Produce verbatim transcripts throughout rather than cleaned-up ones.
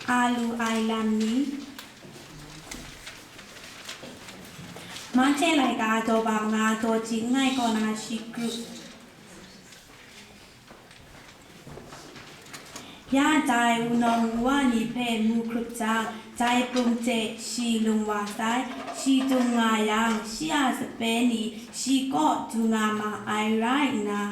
A lu ai lam ni. Mahte laika daw ba nga daw ji ngai kaw na shi grup. Ya dai wunawng wuwa ni hpe mu hkrup jang, dai pung hte shi lung wa sai, shi dung nga yang, shi a sape ni shi kaw du nga ma ai rai nna,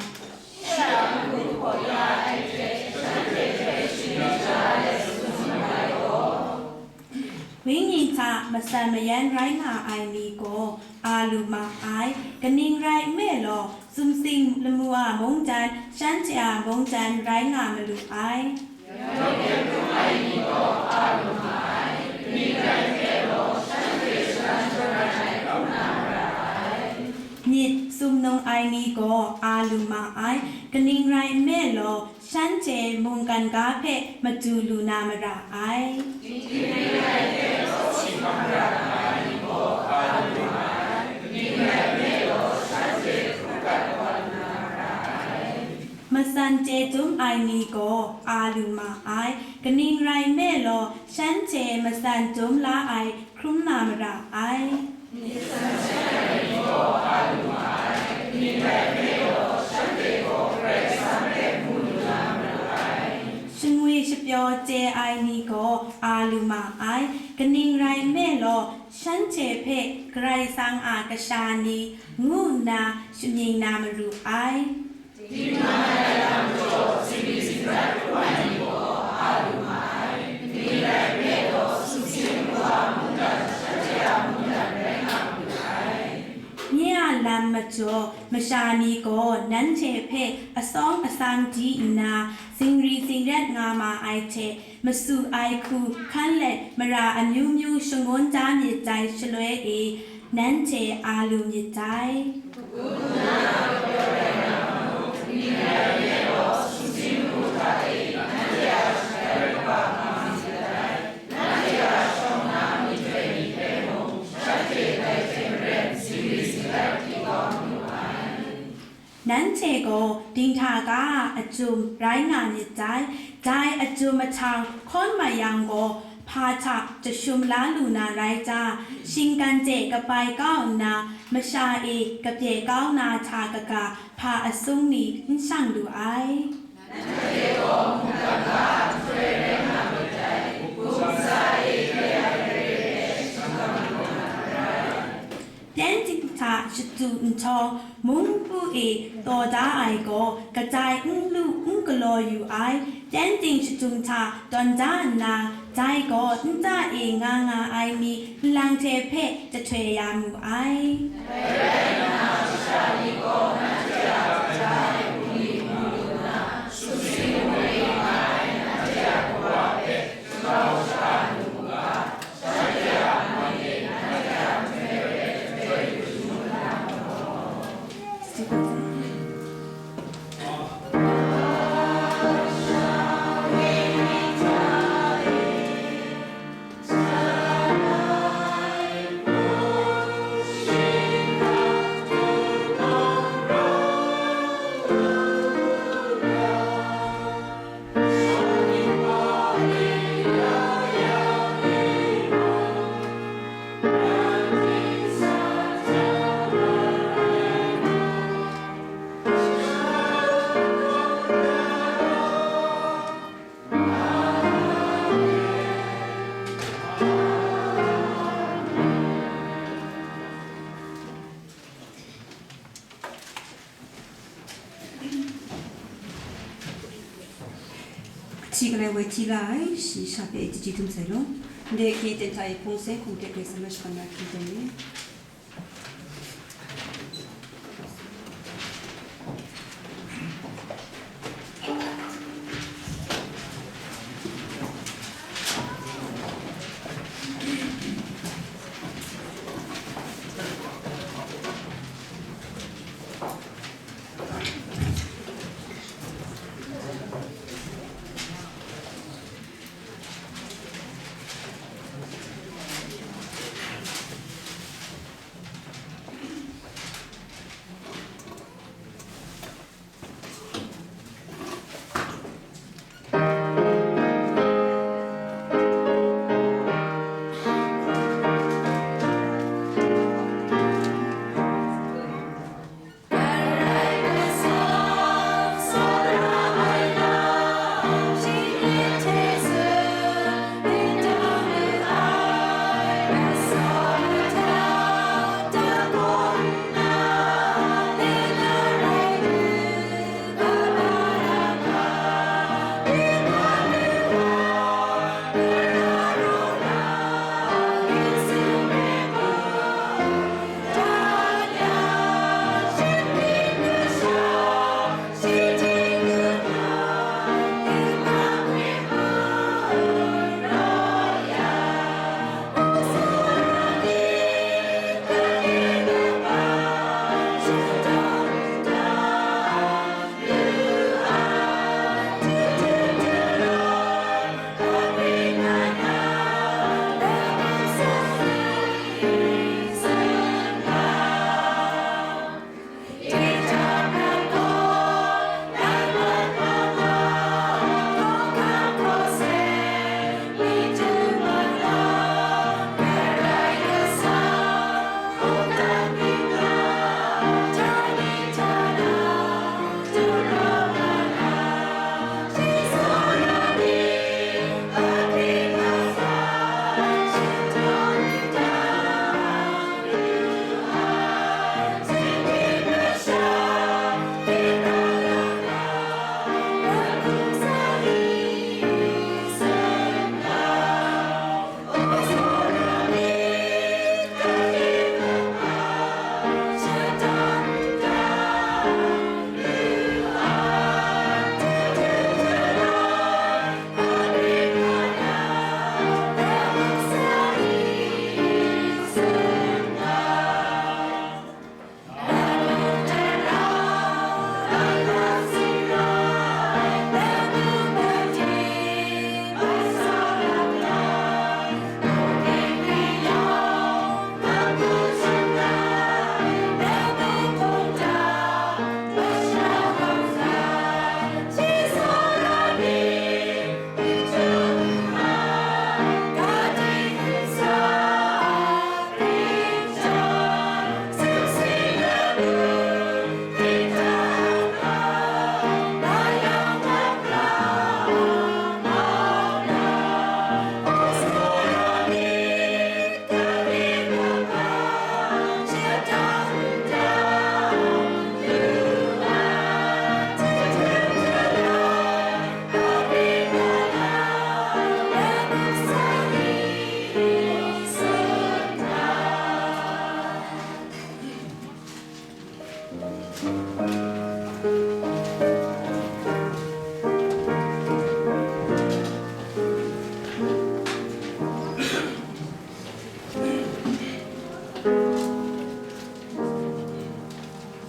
Wenyi hta matsan mayan rai nga ai ni gaw a lu ma ai, kaning rai nme law, sumsing lamu a mungdan, shanhte a mungdan rai nga malu ai. Myit sumnung ai ni gaw a lu ma ai, kaning rai nme law, shanhte mungkan ga hpe madu lu na mara ai. Matsan chye dum ai ni gaw a lu ma ai, kaning rai nme law, shanhte matsan dum la ai hkrum na mara ai. Shangwi shapyaw chye ai ni gaw a lu ma ai, kaning rai nme law, shanhte hpe Karai Kasang a kasha ni ngu nna shamying na maru ai. Nye a lam majaw, masha ni gaw nanhte hpe asawng asang di nna, zingri zingrat nga ma ai hte, masu ai hku hkan let mara amyu myu shangun da myit dai shaloi e, nanhte a lu myit dai. Nanhte gaw dinghta ga a achyum rai nga myit dai. Dai achyum mahtang hkawn mai yang gaw, hpa hta jashum la lu na rai ta? Shinggan de kabai kau nna, masha e kabye kau na hta kaga, hpa asung ni n shang lu ai. Pyengdin hta shadu nhtawm, mung npu e taw da ai gaw, kadai n lu n galaw yu ai. Pyengdin shadung hta tawn da nna, dai gaw nta e nga nga ai ni nlang hte hpe jahtoi ya mu ai. Hti galai woi hti la ai, shi sha hpe chyeju dum sai law. Ndai hkye ten hta e hpung sai hku de grai sa na shakawn na hkye ten e.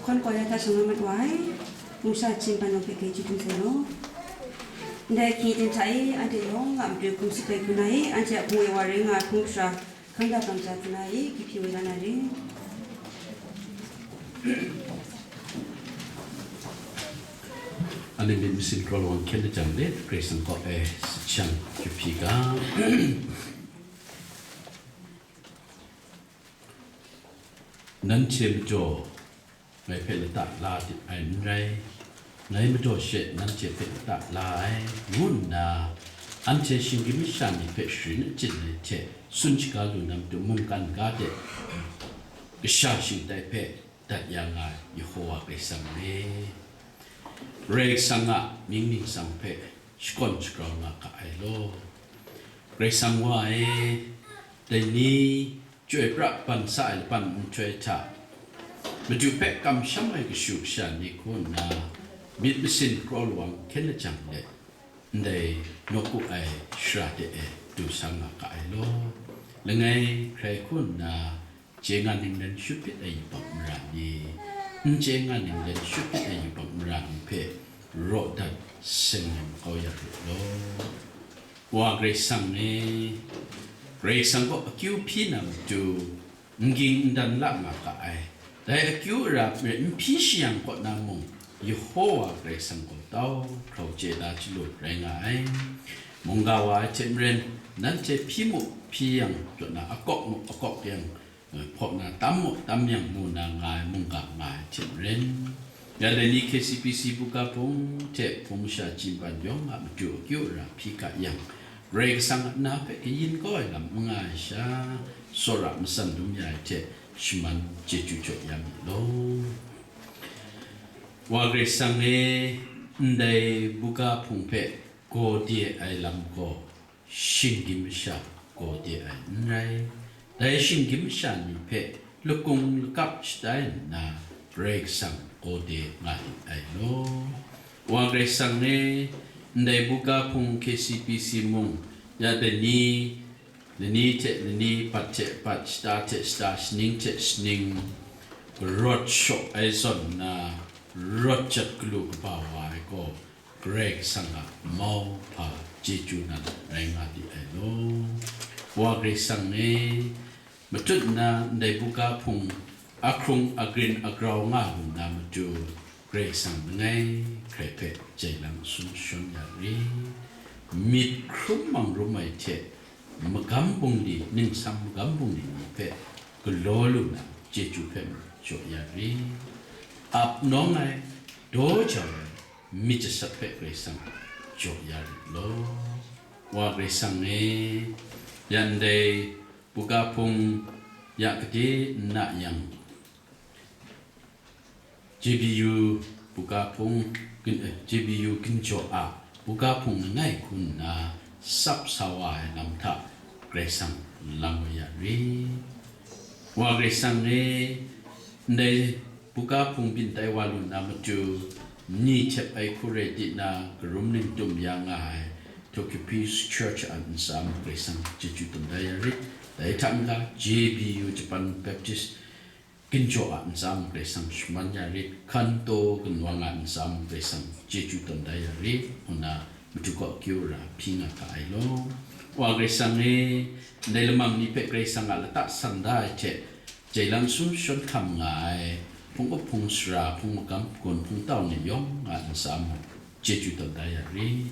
Hkawn kau ya ta shang na mat wa ai, Hpung sha Hpyen Ban Law hpe grai chyeju sai law. Ndai hkying ting hta e, anhte yawng a matu hkum tsup ai hku na e, anhte a hpung e wa rai nga ai hpung sha, hkang da kang ja hku na e, kyu hpyi woi la na re. Anhte myit masin kraw lawang hkyen lajang le, Karai Kasang kaw e, sachang kyu hpyi ga. Nanhte majaw ngai hpe lata la dit ai n rai, ngai majaw she nanhte hpe lata la ai, ngu nna anhte shinggyim masha ni hpe sharin achyin ai hte tsun shaga lu na matu mungkan ga de kasha shingtai hpe dat ya nga ai Yehova Karai Kasang e. Karai Kasang a mying ningsang hpe shakawn shagrau nga ga ai law. Karai Kasang wa e, dai ni chyoi pra ban sa ai laban nhtoi hta, Madu hpe kamsham ai kashu kasha ni hku nna, myit masin kraw lawang hkyen lajang let, ndai nawku ai shara de e du sang nga ga ai law. Langai hkrai hku nna, chye nga ninglen shut hpyit ai yubak mara ni, n chye nga ninglen shut hpyit ai yubak mara ni hpe raw dat seng yang kau ya rit law. Wa Karai Kasang e, Karai Kasang kaw akyu hpyi na matu, n ging n dan la nga ga ai. Dai akyu ara hpe n hpyi shayang kaw na mung, Yehova Karai Kasang gaw tau hkrau chye da chyalu rai nga ai. Mungga wa ai hte maren, nanhte hpyi mu hpyi yang, kaw na akawk mu akawk yang, hpaw na tam mu tam yang mu na nga ai mungga nga ai hte maren, Ya dai ni K C P C buga hpung hte hpung masha chyin ban yawng a matu akyu ara hpyi ga yang, Karai Kasang a na hpe kayin kau ai lam n nga ai sha, tsawra matsan dum ya ai hte shaman chyeju jaw ya mi law. Wa Karai Kasang e, ndai buga hpung hpe gaw de ai lam gaw, shinggyim masha gaw de ai n rai. Dai shinggyim masha ni hpe lakung lakap shatai nna, Karai Kasang gaw de nga lit ai law. Wa Karai Kasang e, ndai buga hpung K C P C mung, ya dai ni, lani hte lani, bat hte bat, shata hte shata, shaning hte shaning, rawt shaw ai zawn nna, rawt jat galu kaba wa ai gaw, Karai Kasang a mauhpa chyeju nan rai nga di ai law. Wa Karai Kasang e, matut nna ndai buga hpung ahkrung agrin agrau nga lu na matu, Karai Kasang langai hkrai hpe jai lang sum shawn ya rit. Myit hkrum mang rum ai hte, magam bungli, ningsam magam bungli ni hpe galaw lu na chyeju hpe mung jaw ya rit. Ap nawng ai, daw jau ai, myit jasat hpe Karai Kasang jaw ya rit law. Wa Karai Kasang e, ya ndai buga hpung ya gade nna yang, J B U buga hpung, gun-, eh, J B U ginjaw a buga hpung langai hku nna sap sa wa ai lam hta Karai Kasang lam wa ya rit. Wa Karai Kasang e, ndai buga hpung byin tai wa lu na matu, ni htep ai hku rai di na, karum ning tum ya nga ai, Tokyo Peace Church a ntsa mung Karai Kasang chyeju tawn da ya rit. Dai hta n-ga, J B U Japan Baptist ginjaw a ntsa mung Karai Kasang shaman ya rit, hkantaw ginwang a ntsa mung Karai Kasang chyeju tawn da ya rit, ngu na matu kaw akyu ara hpyi nga ga ai law. Wa Karai Kasang e, ndai lamang ni hpe Karai Kasang a lata san da ai hte, jai lang sum shawn hkam nga ai, hpung up hpung sara, hpung magam hpung gun hpung tau ni yawng a ntsa mung chyeju tawn da ya rit.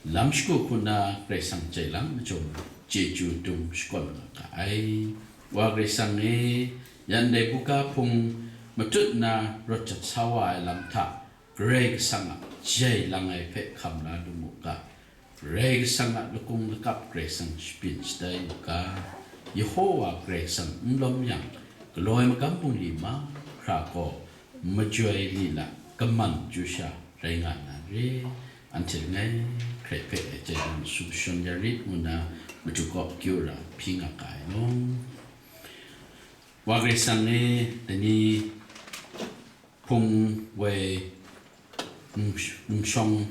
Lam shagu hku na Karai Kasang jai lang majaw chyeju dum shakawn nga ga ai. Wa Karai Kasang e, ya ndai buga hpung matut na rawt jat sa wa ai lam hta, Karai Kasang a jai lang ai hpe hkam la lu mu ga. Karai Kasang a lakung lakap Karai Kasang shabyin shatai u ga. Yehowa Karai Kasang n lawm yang, galaw ai magam bungli mahkra gaw majoi lila kaman chyu sha rai nga na re. Anhte langai hkrai hpe jai lang sum shawn ya rit, ngu na matu kaw akyu ara hpyi nga ga ai law. Wa Karai Kasang e, dai ni hpung woi num-, numshawng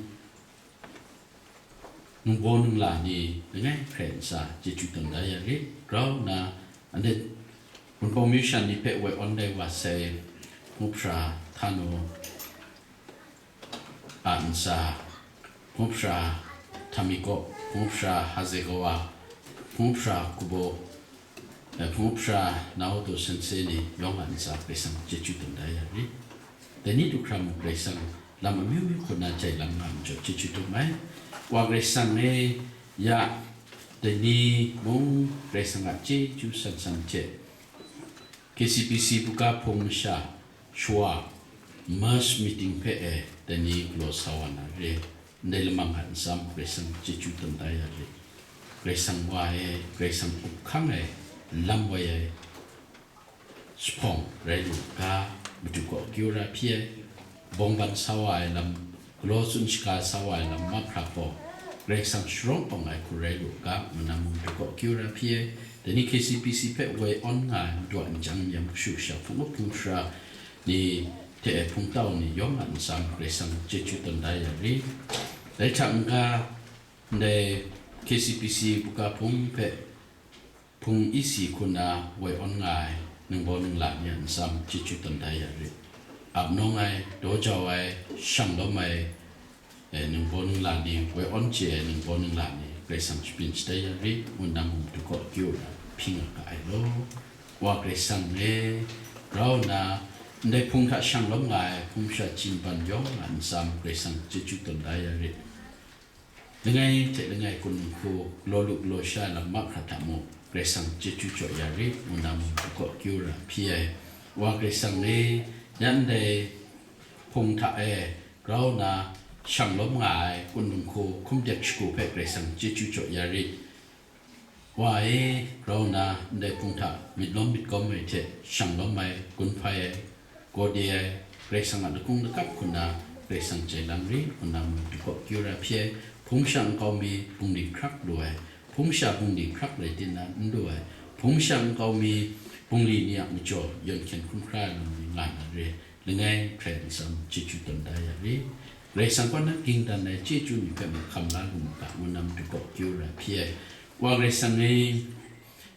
nungbaw ningla ni langai hkrai ntsa chyeju tawn da ya rit. Grau nna, anhte Wunpawng myu shan ni hpe woi awn dai wa sai, Hpung Hpra Tano a ntsa, Hpung Hpra Tamiko, Hpung Hpra Hazegawa, Hpung Hpra Kubo, eh, Hpung Hpra Naoto Sensei ni yawng a ntsa Karai Kasang chyeju tawn da ya rit. Dai ni du hkra mung Karai Kasang lam amyu myu hku na jai lang nga majaw chyeju dum ai. Wa Karai Kasang e, ya, dai ni mung Karai Kasang a chyeju san san hte K C P C buga hpung masha shawa mass meeting hpe e dai ni galaw sa wa na re. Ndai lamang a ntsa mung Karai Kasang chyeju tawn da ya re. Karai Kasang wa e, Karai Kasang up hkang ai, lam woi ai, jahpawng rai lu ga, matu kaw akyu ara hpyi ai, bawng ban sa wa ai lam, galaw tsun shaga sa wa ai lam mahkra gaw, Karai Kasang sharawng awng ai hku rai lu ga, ngu na mung matu kaw akyu ara hpyi ai. Dai ni K C P C hpe woi awn nga ai madu a n jang n yam kashu kasha hpung up hpung sara ni hte hpung tau ni yawng a ntsa mung Karai Kasang chyeju tawn da ya rit. Dai hta n-ga, ndai K C P C buga hpung hpe hpung isi hku na woi awn nga ai ningbaw ningla ni a ntsa mung chyeju tawn da ya rit. Ap nawng ai, daw jau ai, shang lawm ai, eh, ningbaw ningla ni, woi awn chye ai ningbaw ningla ni, Karai Kasang shabyin shatai ya rit, ngu na mung matu kaw akyu ara hpyi nga ga ai law. Wa Karai Kasang e, grau nna, ndai hpung hta shang lawm nga ai hpung masha chyin ban yawng a ntsa mung Karai Kasang chyeju tawn da ya rit. Langai hte langai kun nhku, galaw lu galaw sha ai lam mahkra hta mung, Karai Kasang chyeju jaw ya rit, ngu na mung matu kaw akyu ara hpyi ai. Wa Karai Kasang e, ya ndai hpung hta e grau nna shang lawm nga ai kunlung hku hkum dek shagu hpe Karai Kasang chyeju jaw ya rit. Wa e, grau nna ndai hpung hta myit lawm myit gawm ai hte shang lawm ai, gun hpai ai, gawde ai, Karai Kasang a lakung lakap hku nna Karai Kasang jai lang rit, hku nna matu kaw kyu ra hpyi ai, hpung sha nkau mi bungli hkrak lu ai, hpung sha bungli hkrak rai tin na n lu ai, hpung sha nkau mi bungli ni a majaw yawn hkyen hkrum hkra ai lam ni nga na re, langai hkrai n tsam chyeju tawn da ya ri. Karai Kasang kaw na ging dan ai chyeju ni hpe mung hkam la lu mu ga, ngu na matu kaw kyu ra hpyi ai. Wa Karai Kasang e,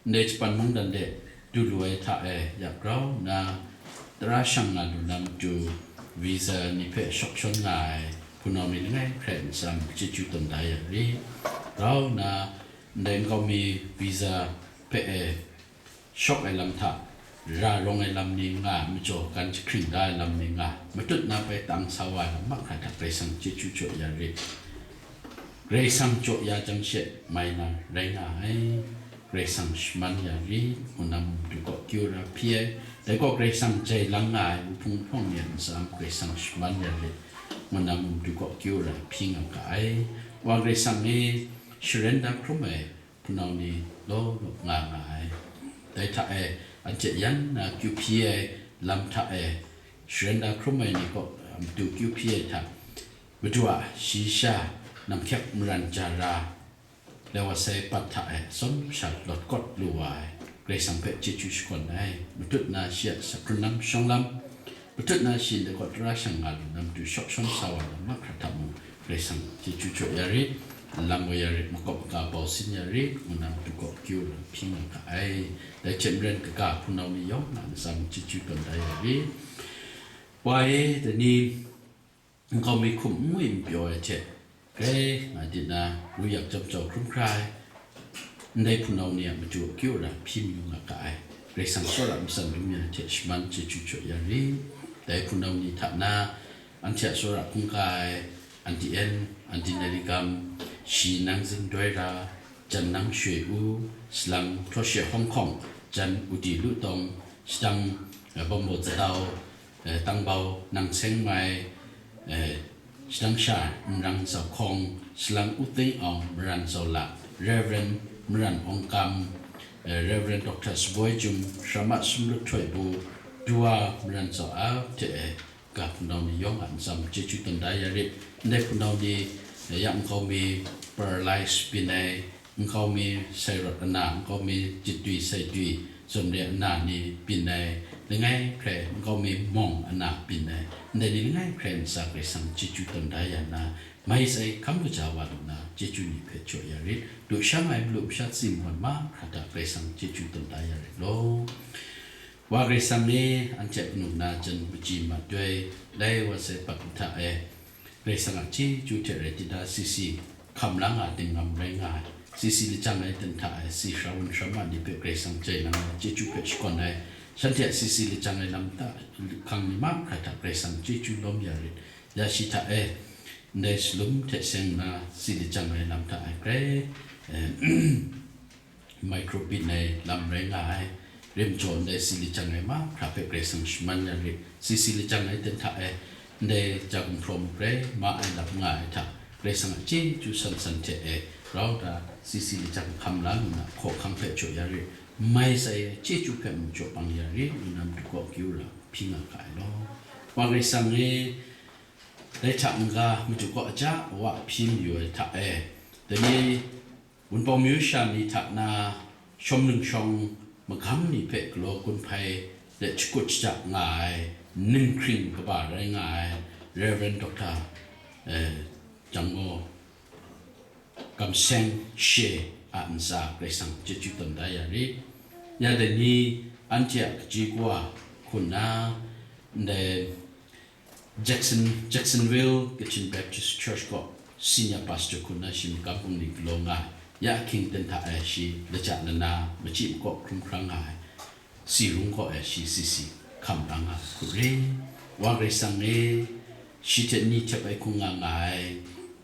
ndai Japan mungdan de du lu ai hta e yak grau nna, tara shang nga lu na matu visa ni hpe shawk shawn nga ai hpunau ni langai hkrai n tsam chyeju tawn da ya ri. Grau nna, ndai nkau mi visa hpe e shawk ai lam hta, ra rawng ai lam ni nga ai, majaw gan jahkring da ai lam ni nga ai, matut na bai tang sa wa ai lam mahkra hta Karai Kasang chyeju jaw ya rit. Karai Kasang jaw ya jang she mai na rai nga ai. Karai Kasang shaman ya rit, ngu na matu kaw kyu ra hpyi ai. Dai gaw Karai Kasang jai lang nga ai, nhpung nhpawng ni a ntsa Karai Kasang shaman ya rit, ngu na matu kaw kyu ra hpyi nga ga ai. Wa Karai Kasang e, sharen da hkrum ai hpunau ni law law nga nga ai. Dai hta e, anhte yan na kyu hpyi ai lam hta e, sharen da hkrum ai ni kaw matu kyu hpyi ai hta, Madu a shayi sha, namhkyek maran ja ra, Lewasai pat hta e atsawm sha lawt kawt lu wa ai, Karai Kasang hpe chyeju shakawn ai. Matut na shi a sakrun lam shawng lam, matut na shi ndai kaw tara shang nga lu na matu shawk shawn sa wa lam mahkra hta mung, Karai Kasang chyeju jaw ya rit, lam wa ya rit, makawp maga bau sin ya rit, ngu na matu kaw kyu ra hpyi nga ga ai. Dai hte maren kaga hpunau ni yawng a ntsa mung chyeju tawn da ya rit. Wa e, dai ni nkau mi hkum n ngwi n pyaw ai hte, grai nga di na, ru yak jam jau hkrum hkra ai, ndai hpunau ni a matu akyu ara hpyi mayu nga ga ai. Karai Kasang tsawra matsan dum ya ai hte shaman chyeju jaw ya ri. Dai hpunau ni hta na, anhte a tsawra hkungga ai, Anti En, Anti Neligam, shi nang zin doi ra, jan nang shwe u, salang htaw she hawng hkawng, jan u di lu tawng, shadang, eh, bambaw zadau, eh, tangbau nang seng mai, eh, shadang sha nrang zau hkawng, salang u teng awng maran zau la, Reverend Maran Awng Kam, eh, Reverend Doctor Saboi Jum, Shrama Sumlut Htoi Bu, Dua maran zau a hte e, ga hpunau ni yawng a ntsa mung chyeju tawn da ya rit. Ndai hpunau ni, eh, ya nkau mi paralyze byin ai, nkau mi sai rawt ana, nkau mi jitdwi saidwi zawn re ana ni byin ai, langai hkrai nkau mi mawng ana byin ai, ndai ni langai hkrai ntsa Karai Kasang chyeju tawn da ya na, mai sai hkam kaja wa lu na, chyeju ni hpe jaw ya rit. Lusha nga ai malu masha tsim wan mahkra hta Karai Kasang chyeju tawn da ya rit law. Wa Karai Kasang e, anhte a kanu na jan machyi ma doi, lai wa sai pat hta e, Karai Kasang a chyeju hte rai di da, C C hkam la nga ai, tingnam rai nga ai, C C lajang ai ten hta e, si Shrawan Shrama ni hpe Karai Kasang jai lang ai, chyeju hpe shakawn ai, shanhte a C C lajang ai lam hta, hkang ni mahkra hta Karai Kasang chyeju lawm ya rit. Ya shi hta e, ndai salum hte seng nna, si lajang ai lam hta e, grai, eh, micro byin ai lam rai nga ai, rim jaw ndai si lajang ai mahkra hpe Karai Kasang shaman ya rit, si si lajang ai ten hta e, ndai ja gumhpraw muk rai ma ai lam nga ai hta, Karai Kasang a chyeju san san hte e rau da, si si lajang hkam la lu na, hkawhkang hpe jaw ya rit, mai sai ai chyeju hpe mung jaw bang ya rit, ngu na matu kaw kyu ra hpyi nga ga ai law. Wa Karai Kasang e, dai hta n-ga matu kaw aja wa hpyi mayu ai hta e, dai ni Wunpawng myu sha ni hta na shawm ningshawng magam ni hpe galaw gun hpai let shakut shaja nga ai, ninghkring kaba rai nga ai Reverend Doctor, eh, Jangmaw Kamseng she a ntsa Karai Kasang chyeju tawn da ya rit. Ya dai ni anhte a kaji kawa hku nna, ndai Jackson, Jacksonville Kachin Baptist Church kaw Senior Pastor hku nna shi magam bungli galaw nga ai, ya ahkying ten hta e shi laja lana machyi makaw hkrum hkrang nga ai, si rung kaw e shi si si hkam ra nga ai hku re. Wa Karai Kasang e, shi hte ni htep ai hku nga nga ai,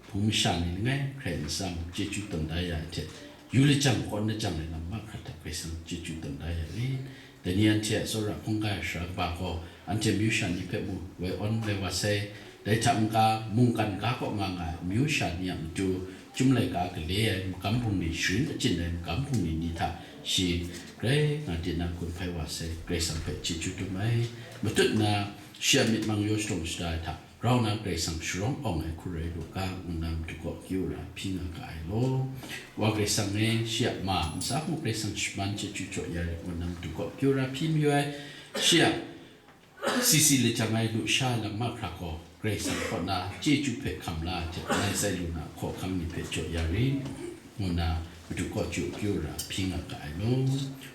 hpung masha ni langai hkrai n tsam chyeju tawn da ya ai hte, yu lajang kawn lajang ai lam mahkra hta Karai Kasang chyeju tawn da ya rit. Dai ni anhte a tsawra hkungga ai sara kaba gaw, Anhte amyu sha ni hpe mu woi awn ai wa sai. Dai hta n-ga, mungkan ga kaw nga nga ai amyu sha ni a matu, chyum laika gale ai magam bungli, sharin achyin ai magam bungli ni hta shi grai nga di na gun hpai wa sai. Karai Kasang hpe chyeju dum ai. Matut na shi a myit mang yaw shadawng shada ai hta rau na Karai Kasang sharawng awng ai hku rai lu ga, ngu na matu kaw kyu ra hpyi nga ga ai law. Wa Karai Kasang e, shi a ma ntsa hku Karai Kasang shaman chyeju jaw ya rit, ngu na matu kaw kyu ra hpyi mayu ai. Shi a sisi lajang ai lusha ai lam mahkra gaw, Karai Kasang kaw na chyeju hpe hkam la ai hte, ngai sai lu na hkawhkam ni hpe jaw ya rit, ngu na matu kaw chyu kyu ra hpyi nga ga ai law.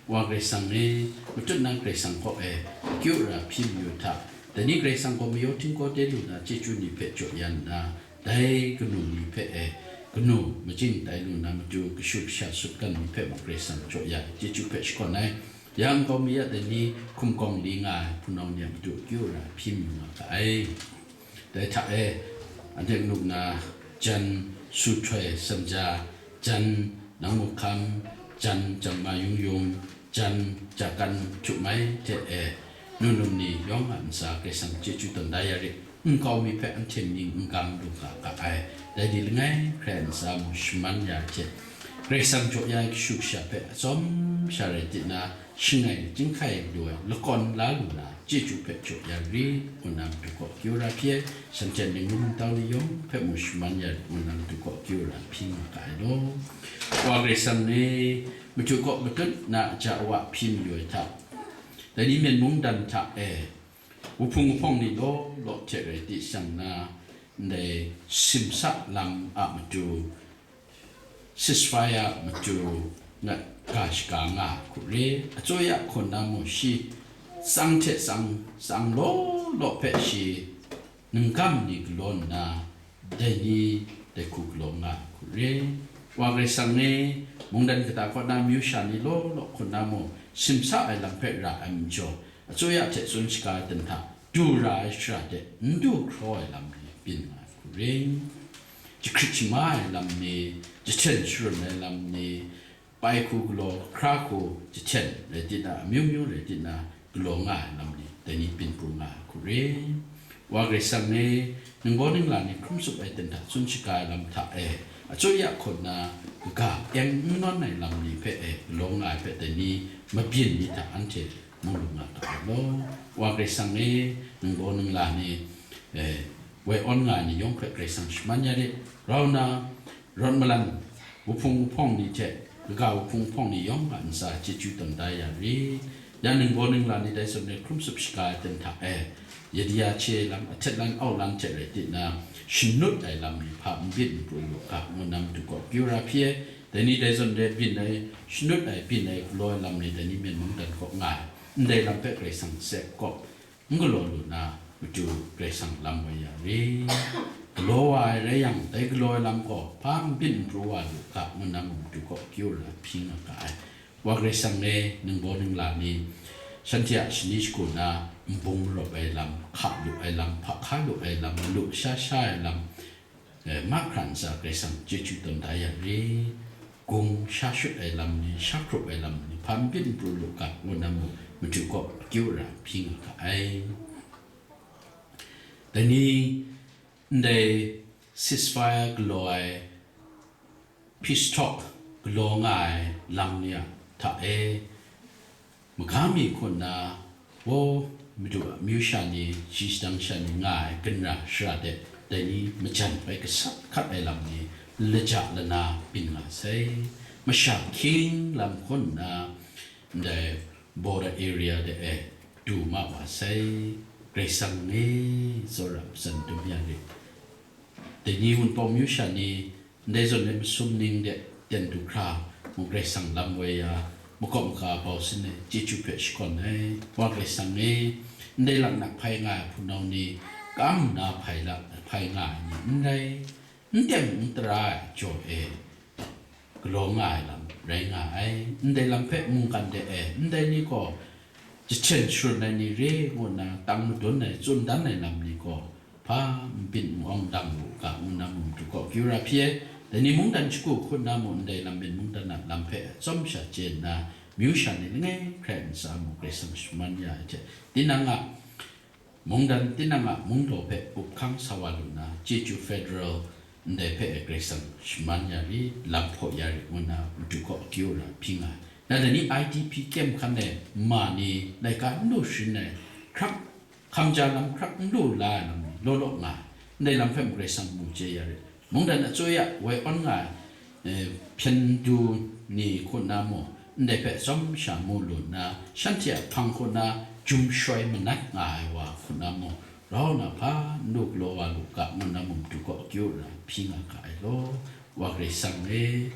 Wa Karai Kasang e, matut na Karai Kasang kaw e kyu ra hpyi mayu hta, dai ni Karai Kasang gaw mayaw htinggaw de lu na chyeju ni hpe jaw ya nna, dai kanu ni hpe e, kanu majing tai lu na matu, kashu kasha sutgan ni hpe mung Karai Kasang jaw ya ai chyeju hpe shakawn ai. Ya nkau mi a dai ni hkum gawng li nga ai hpunau ni a matu kyu ra hpyi mayu nga ga ai. Dai hta e, anhte kanu na, jan, su htoi, sanja, jan, nang mu hkam, jan, jangma yung yung, jan, jakan htu mai hte e, nun nun ni yawng a ntsa Karai Kasang chyeju tawn da ya rit, nkau mi hpe anhte ning n gang lu ga ga ai. Dai ni langai hkrai a ntsa mung shaman ya ai hte, Karai Kasang jaw ya ai kashu kasha hpe atsawm sha rai di na, shangai chyinghkai lu ai, lakawn la lu na chyeju hpe jaw ya rit, ngu na matu kaw kyu ra hpyi ai. Shanhte ning num ntau ni yawng hpe mung shaman ya rit, ngu na matu kaw kyu ra hpyi nga ga ai law. Wa Karai Kasang e, matu kaw matut na aja awa hpyi mayu ai hta, dai ni Myen mungdan hta e, wuhpung wuhpawng ni law law hte rai di shang na, ndai simsa lam a matu, ceasefire a matu ngat ga shaga nga ai hku re, atsawya hkawn na mung shi tsang hte tsang, tsang law law hpe shi nunggam ni galaw nna, dai ni dai hku galaw nga ai hku re. Wa Karai Kasang e, mungdan kata kaw na amyu sha ni law law hkawn na mung, simsa ai lam hpe ra ai majaw, atsawya hte tsun shaga ai ten hta du ra ai shara de n du hkraw ai lam ni byin nga ai hku re. Jahkrit jama ai lam ni, jahten sharun ai lam ni, pai hku galaw, hkra hku jahten rai di na, amyu myu rai di na, galaw nga ai lam ni, dai ni byin pru nga ai hku re. Wa Karai Kasang e, ningbaw ningla ni hkrum tsup ai ten hta tsun shaga ai lam hta e, atsawya hkawn na kaga eng n nawn ai lam ni hpe e galaw nga ai hpe dai ni mabyin ni hta anhte mu lu nga ga ai law. Wa Karai Kasang e, ningbaw ningla ni, eh, woi awn nga ai ni yawng hpe Karai Kasang shaman ya rit, rau na, rawt malan wuhpung wuhpawng ni hte, kaga wuhpung wuhpawng ni yawng a ntsa chyeju tawn da ya rit. Ya ningbaw ningla ni dai zawn e hkrum tsup shaga ai ten hta e, Yudaia hte lam, ahtet lan au lan hte rai di na, shanut ai lam ni hpa n byin n pru lu ga, ngu na matu kaw kyu ra hpyi ai. Dai ni dai zawn e byin ai, shanut ai, byin ai, galaw ai lam ni dai ni Myen mungdan kaw nga ai. Ndai lam hpe Karai Kasang se kawp n galaw lu na matu Karai Kasang lam woi ya rit. Galaw wa ai rai yang, dai galaw ai lam gaw hpa n byin n pru wa lu ga, ngu na matu kaw kyu ra hpyi nga ga ai. Wa Karai Kasang e, ningbaw ningla ni, shanhte a shani shagu na nbung marawp ai lam, hka lu ai lam, hpa hka lu ai lam, malu sha sha ai lam, eh, mahkra ntsa Karai Kasang chyeju tawn da ya rit. Gung sha shut ai lam ni, sha hkrup ai lam ni, hpa n byin n pru lu ga, ngu na matu kaw kyu ra hpyi nga ga ai. Dai ni, ndai ceasefire galaw ai, peace talk galaw nga ai lam ni a hta e, maga mi hku nna, wo, madu a amyu sha ni, shi shadang sha ni nga ai ginra shara de, dai ni majan bai gasat hkat ai lam ni, laja lana byin nga sai. Masha hkying lam hku nna, ndai border area de e du ma wa sai. Karai Kasang e, tsawra matsan dum ya rit. Dai ni Wunpawng amyu sha ni, ndai zawn e masum ning de ten du hkra, mung Karai Kasang lam woi ya, makawp maka bau sin ai chyeju hpe shakawn ai. Wa Karai Kasang e, ndai laknak hpai nga ai hpunau ni, kam nna hpai la, hpai nga ai ni n rai, n teng n tara ai jaw e galaw nga ai lam rai nga ai. Ndai lam hpe mungkan de e, ndai ni gaw jahten sharun ai ni re ngu nna tang madun ai, tsun dan ai lam ni gaw, hpa n byin n awng dang u ga, ngu na mung du kaw kyu ra hpyi ai. Dai ni mungdan shagu hku nna mung ndai lam Myen mungdan a lam hpe atsawm sha chye nna, amyu sha ni langai hkrai ntsa mung Karai Kasang shaman ya ai hte, tinang a mungdan tinang a mungdaw hpe up hkang sa wa lu na, chyeju federal ndai hpe e Karai Kasang shaman ya rit, lam hpaw ya rit ngu na matu kaw akyu ra hpyi nga ai. Na dai ni I D P kyem hkan e ma ni laika n lu sharin ai, hkrak hkamja lam hkrak n lu la ai lam ni law law nga ai. Ndai lam hpe mung Karai Kasang mu chye ya rit. Mungdan a tsoi a woi awn nga ai, eh, hpyen du ni hku na mung, ndai hpe tsawm sha mu lu nna, shanhte a hpang hku na jum shoi manat nga ai wa hku na mung, rau na hpa n lu galaw wa lu ga ngu na mung matu kaw akyu ra hpyi nga ga ai law, Wa Karai Kasang e,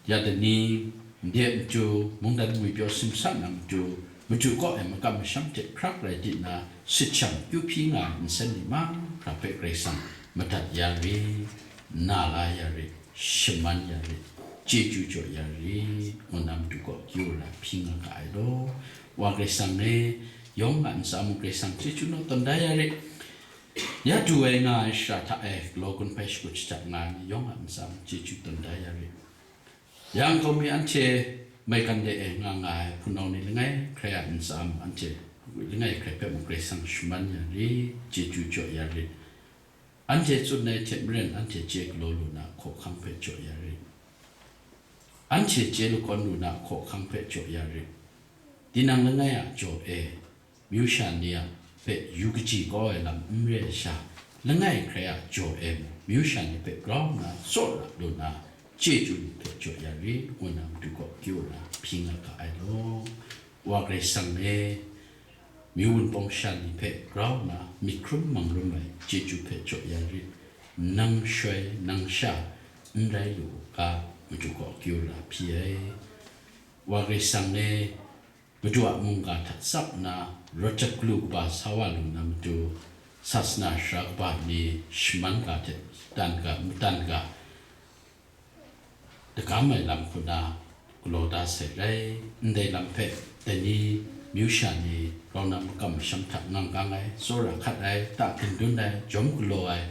ya dai ni, nde matu, mungdan ngwipyaw simsa na matu, matu kaw e makam masham hte hkrak rai di na, sit shang kyu hpyi nga ai nsen ni mahkra hpe Karai Kasang madat ya rit, na la ya rit, shaman ya rit, chyeju jaw ya rit, ngu na matu kaw akyu ra hpyi nga ga ai law. Wa Karai Kasang e, yawng a ntsa mung Karai Kasang chyeju naw tawn da ya rit. Ya du ai nga ai shara hta e galaw gun hpai shakut shajat nga ai ni yawng a ntsa mung chyeju tawn da ya rit. Ya nkau mi anhte maigan de e nga nga ai hpunau ni langai hkrai a ntsa mung anhte langai hkrai hpe mung Karai Kasang shaman ya rit, chyeju jaw ya rit. Anhte tsun ai hte maren anhte chye galaw lu na hkawhkang hpe jaw ya rit. Anhte chye lakawn lu na hkawhkang hpe jaw ya rit. Tinang langai a jaw e, myu sha ni a hpe yu kaji kau ai lam n re ai sha, langai hkrai a jaw e mung, myu sha ni hpe grau nna tsawra lu na, chyeju ni hpe jaw ya rit, ngu na matu kaw akyu na hpyi nga ga ai law. Wa Karai Kasang e, myu wunpawng sha ni hpe grau nna myit hkrum mang rum ai chyeju hpe jaw ya rit, nang shoi, nang sha, n rai lu u ga, matu kaw akyu na hpyi ai. Wa Karai Kasang e, Madu a mungga hta tsap nna, rawt jap galu kaba sa wa lu na matu, sasana sara kaba ni shaman ga hte dan ga, madan ga, dagam ai lam hku na galaw da sai rai. Ndai lam hpe dai ni, myu sha ni, rau na makam masham hta ngang gang ai, tsawra hkat ai, ta hkindun ai, jawm galaw ai,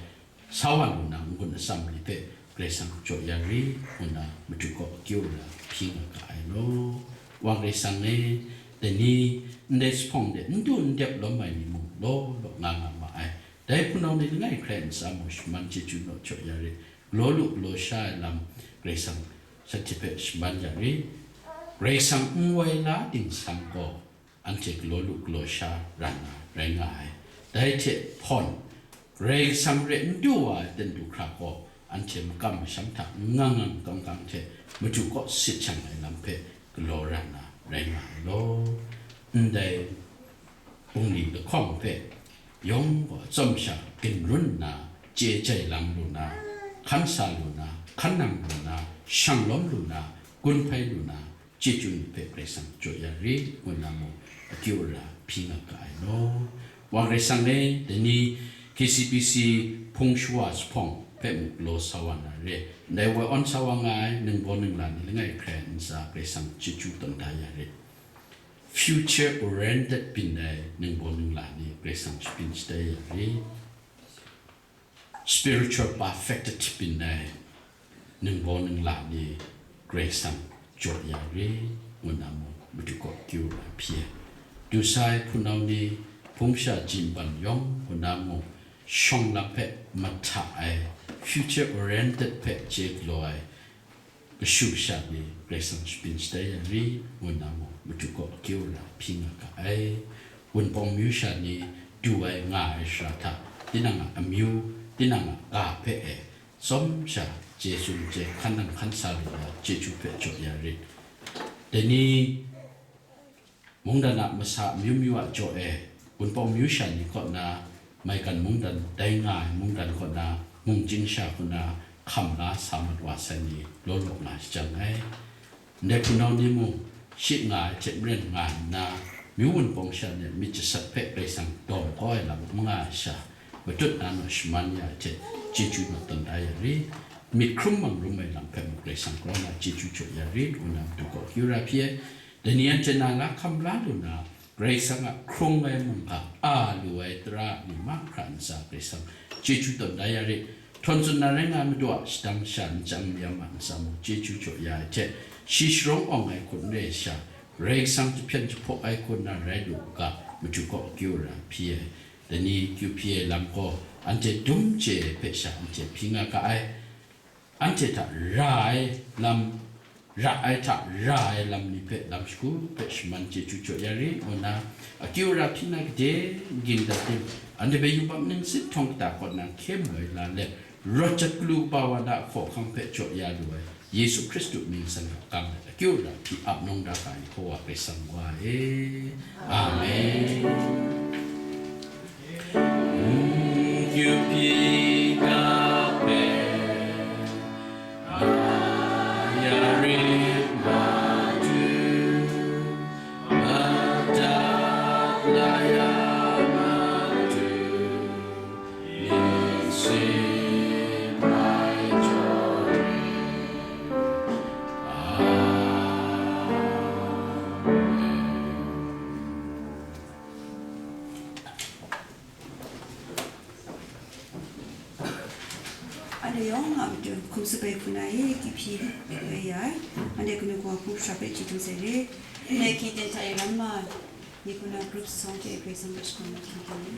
sa wa lu na n-gun atsam ni hpe Karai Kasang jaw ya rit, ngu na madu kaw akyu ra hpyi nga ga ai law. Wa Karai Kasang e, dai ni ndai zuphpawng de n du n dep lawm ai ni mung law law nga nga ma ai. Dai hpunau ni langai hkrai ntsa mung shaman chyeju naw jaw ya rit, galaw lu galaw sha ai lam Karai Kasang shanhte hpe shaman ya rit. Karai Kasang n woi la dingsang gaw, anhte galaw lu galaw sha ra na rai nga ai. Dai hte hpawn, Karai Kasang re n du wa ai ten du hkra gaw, anhte makam masham hta ngang ngang kang kang hte madu kaw sit shang ai lam hpe galaw ra na rai nga ai law. Ndai bungli lahkawng hpe yawng gaw atsawm sha ginrun nna, chye jai lang lu na, hkan sa lu na, hkan nang lu na, shang lawm lu na, gun hpai lu na, chyeju ni hpe Karai Kasang jaw ya rit, ngu na mung akyu ara hpyi nga ga ai law. Wa Karai Kasang e, dai ni K C B C hpung shawa zuphpawng hpe mung galaw sa wa na re, ndai woi awn sa wa nga ai ningbaw ningla ni langai hkrai ntsa Karai Kasang chyeju tawn da ya rit. Future oriented byin ai ningbaw ningla ni Karai Kasang shabyin shatai ya rit. Spiritual perfected byin ai ningbaw ningla ni Karai Kasang jaw ya rit, ngu na mung madu kaw akyu ra hpyi ai. Du sai hpunau ni hpung sha jinban yawng ngu na mung shawng lam hpe mahta ai, future oriented hpe chye galaw ai, kashu kasha ni Karai Kasang shabyin shatai ya rit, ngu na mung madu kaw akyu ra hpyi nga ga ai. Wunpawng myu sha ni du ai nga ai shara hta, tinang a amyu, tinang a ga hpe e, tsawm sha chye tsun chye hkan nang hkan sa lu na chyeju hpe jaw ya rit. Dai ni, mungdan a masa amyu myu a jaw e, Wunpawng myu sha ni kaw na, maigan mungdan, dai nga ai mungdan kaw na, mung chying sha hku na, hkam la sa mat wa sai ni law law nga shajang ai. Ndai hpunau ni mung, shi nga ai hte maren nga nna, myu wunpawng sha ni a myit jasat hpe Karai Kasang dawng kau ai lam n nga ai sha, matut na naw shaman ya ai hte, chyeju naw tawn da ya rit. Myit hkrum mang rum ai lam hpe mung Karai Kasang grau na chyeju jaw ya rit, ngu na madu kaw akyu ra hpyi ai. Dai ni anhte na la hkam la lu na, Karai Kasang a hkrung ai mungga a lu ai tara a ni mahkra ntsa Karai Kasang chyeju tawn da ya rit. Htawn tsun na rai nga ai madu a shadang sha nchyang mayam a ntsa mung chyeju jaw ya ai hte, shi sharawng awng ai hku n re ai sha, Karai Kasang jahpyen jahpaw ai hku na rai lu u ga, machyu kaw akyu ra hpyi ai, dai ni kyu hpyi ai lam gaw, anhte dum chye ai hpe sha anhte hpyi nga ga ai. Anhte hta ra ai lam, ra ai hta ra ai lam ni hpe lam shagu hpe shaman chyeju jaw ya ri, ngu nna akyu ra hpyi na gade, n-ging dat tim, anhte hpe yubak ning sin htawng kata kaw na hkye mu ai la let, rawt jat galu kaba wa na a hkawhkang hpe jaw ya lu ai Yesu Hkristu mying san hkap kang let, akyu ra hpyi ap nawng da ga ai Yehova Karai Kasang wa e. Amen. Anhte yawng a matu hkum tsup ai hku na e, kyu hpyi bai ya ai. Anhte kanu kawa hpung hkra hpe chyeju sai re. Ndai hkying ten hta e ram ma, ni hku na group song hte Karai Kasang hpe shakawn na hkying ten e.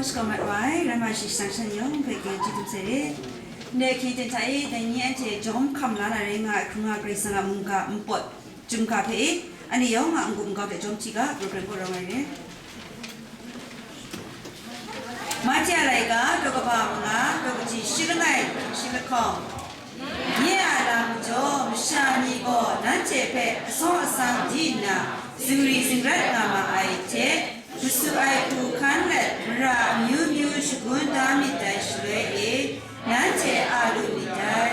Shakawn mat wa ai, rai ma shi shadang shan yawng hpe, gyen chyeju dum sai re. Ndai hkying ten hta e, dai ni anhte jawm hkam la na rai nga ai hkrung nga Karai Kasang a mungga npawt chyum ga hpe e, anhte yawng a n-gup n-gau hte jawm hti ga, program gaw rawng ai re. Mati a laika, daw kaba manga, daw kaji shi langai, shi lahkawng. Nye a lam majaw, masha ni gaw nanhte hpe asawng asang di nna, zingri zingrat nga ma ai hte, masu ai hku hkan let, mara amyu myu shagun da myit dai shaloi e, nanhte a lu myit dai,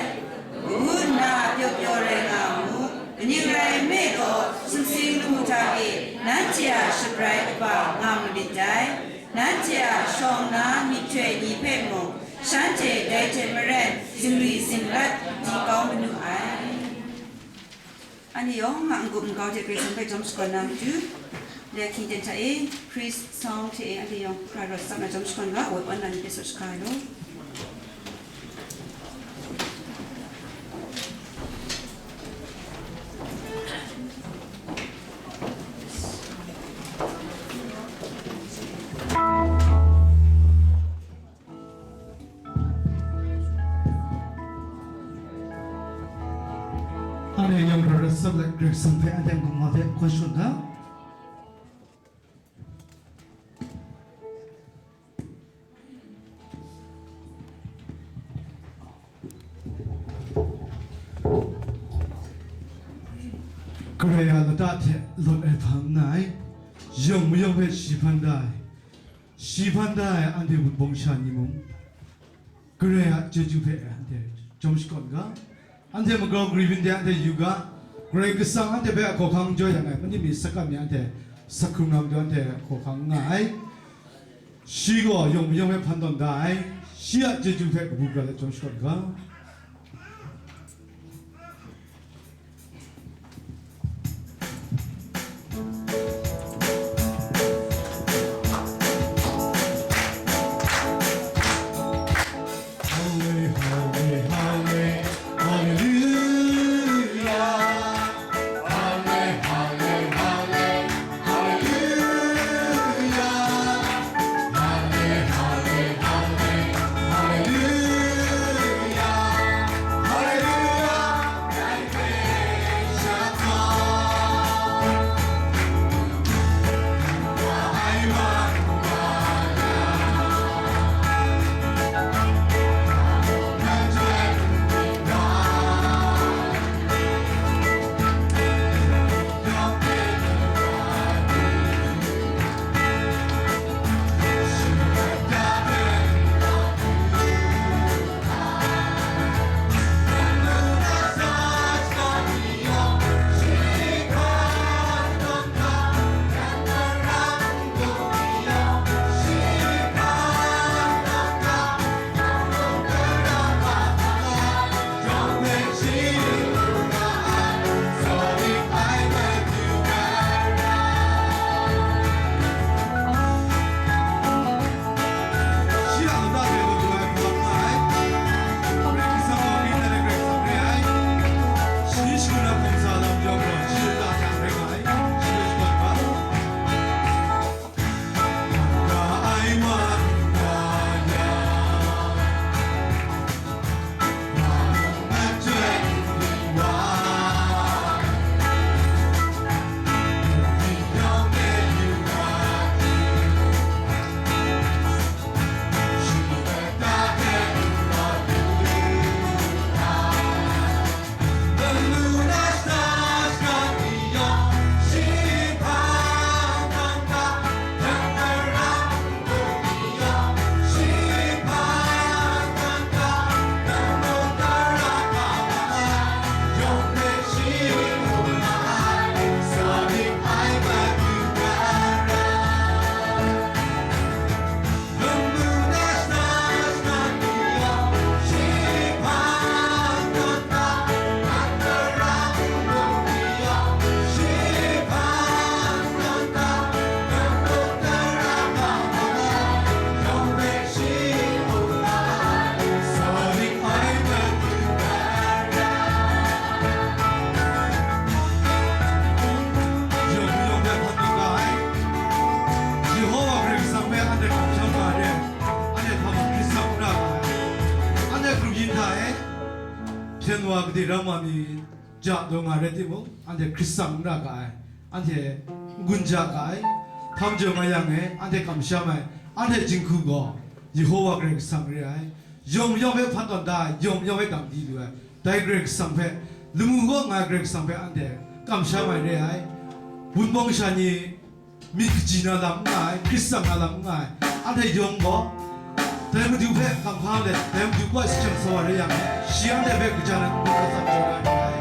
ngu nna pyaw pyaw rai nga mu. Kaning rai nme law, sumsing lamu hta e nanhte a shabrai kaba nga malit dai. Nanhte a shawng na myihtoi ni hpe mung, shanhte dai hte maren zingri zingrat di kau manu ai. Anhte yawng a n-gup n-gau hte Karai Kasang hpe jawm shakawn na matu, ndai hkying ten hta e, praise song hte e, anhte yawng pra rawt tsap na jawm shakawn ga, woi wan na ni hpe saw shaka ai law. Anhte yawng hkra rat sap let, Karai Kasang hpe anhte n-gup n-gau hte hkawn shakawn ga. Karai a lata hte lawt ai hpang n nga ai, yawng mayawng hpe shi hpan da ai, shi hpan da ai anhte wunpawng sha ni mung, Karai a chyeju hpe anhte jawm shakawn ga, anhte magau gari byin de anhte yu ga, Karai Kasang anhte hpe a hkawhkang jaw yang ai, mani mi sakat mi anhte sak hkrung na matu anhte hkawhkang n nga ai. Shi gaw yawng mayawng hpe hpan tawn da ai, shi a chyeju hpe kabu gara let jawm shakawn ga. Yen wa kade ram wa mi ja daw nga rai timung, anhte Hkristu n ra ga ai, anhte n-gun ja ga ai, htam jaw nga yang e, anhte kamsham ai, anhte jinghku gaw Yehowa Karai Kasang re ai, yawng yawng hpe hpan tawn da ai, yawng yawng hpe dang di lu ai, dai Karai Kasang hpe, lamu kaw nga ai Karai Kasang hpe anhte kamsham ai re ai. Wunpawng sha ni myit kaji na lam n nga ai, Hkristu na lam n nga ai, anhte yawng gaw, dai Madu hpe hkam hkam let, dai Madu kaw si chyam sa wa rai yang, shi anhte hpe kaja na n-gun atsam jaw na re ai.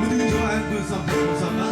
Madu jaw ai n-gun atsam hpe hkam sa nga.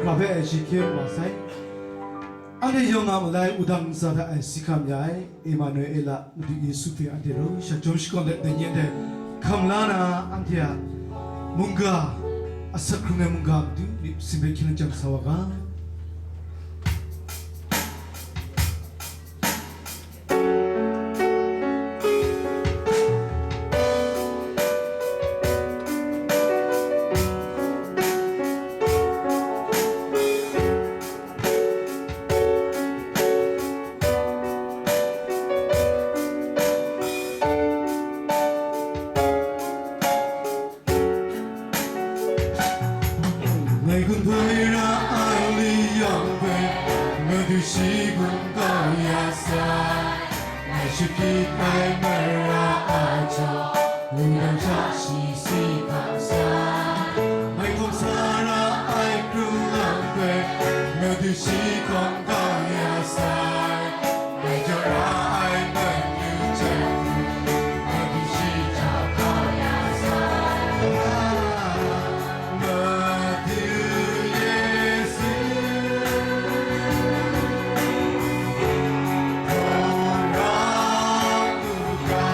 Hpa hpe ai shi hkye ma sai. Anhte yawng a malai wudang ntsa hta ai si hkam ya ai, Emanuela, Madu Yesu hpe anhte rau sha jawm shakawn let dai ni ai, hkam la na anhte a mungga, asak hkrung ai mungga Madu myit masin hpe hkyen jang sa wa ga. Ngai gun bai ra ai li yang hpe, Madu shi gun kau ya sai. Ngai shapyit ai mara a jaw, wudang hta shi si hkam sai. Ngai hkawm sa ra ai hkrung lang hpe, Madu shi hkawm kau ya sai. Ngai jaw ra ai manu hte, Madu shi jaw kau ya sai. Madu Yesu, hkawm ra u ga.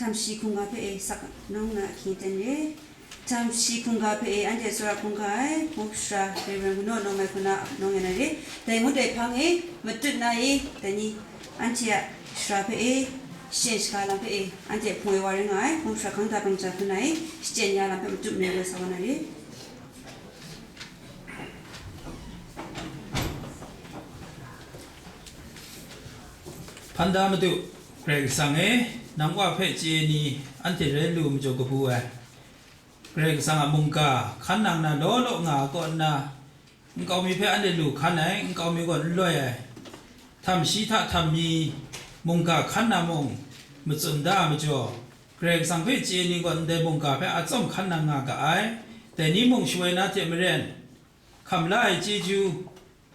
Htam shi hkungga hpe e sak nang na ahkying ten re. Htam shi hkungga hpe e anhte tsawra hkungga ai, Hpung Sara Reverend Ganaw Nawng ai hku na nawng yan ai re. Dai ngut ai hpang e, matut na e, dai ni anhte a sara hpe e, shachyen shaga lam hpe e, anhte hpung ai wa rai nga ai, Hpung Sara Hkang Da Bang Ja hku na e, shachyen ya lam hpe matut mare wa sa wa na re. Hpan da Madu, Karai Kasang e, nang Wa hpe chye ni anhte rai lu majaw kabu ai. Karai Kasang a mungga hkan nang na law law nga ai kaw nna, nkau mi hpe anhte lu hkan ai, nkau mi gaw n loi ai. Htam shi hta htam mi mungga hkan na mung matsun da ai majaw, Karai Kasang hpe chye ni gaw ndai mungga hpe a tsawm hkan nang nga ga ai. Dai ni mung shawoi na hte maren, hkam la ai chyeju,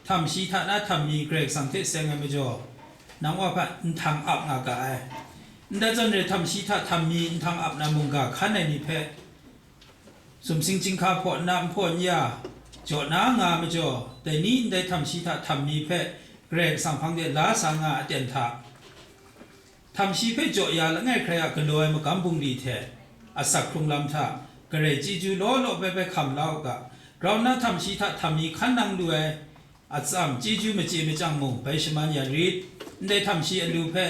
htam shi hta na htam mi Karai Kasang hte seng ai majaw, nang Wa hpe nhtang ap nga ga ai. Ndai zawn re, htam shi hta htam mi nhtang ap na mungga hkan ai ni hpe, sumsing chyinghka hpaw nna nhpaw n ya, jaw na nga ai majaw, dai ni ndai htam shi hta htam mi hpe Karai Kasang hpang de la sa nga ai aten hta, htam shi hpe jaw ya langai hkrai a galaw ai magam bungli hte asak hkrung lam hta, Karai chyeju law law bai bai hkam la u ga, grau nna htam shi hta htam mi hkan nang lu ai atsam chyeju machye machyang mung bai shaman ya rit. Ndai htam shi alu hpe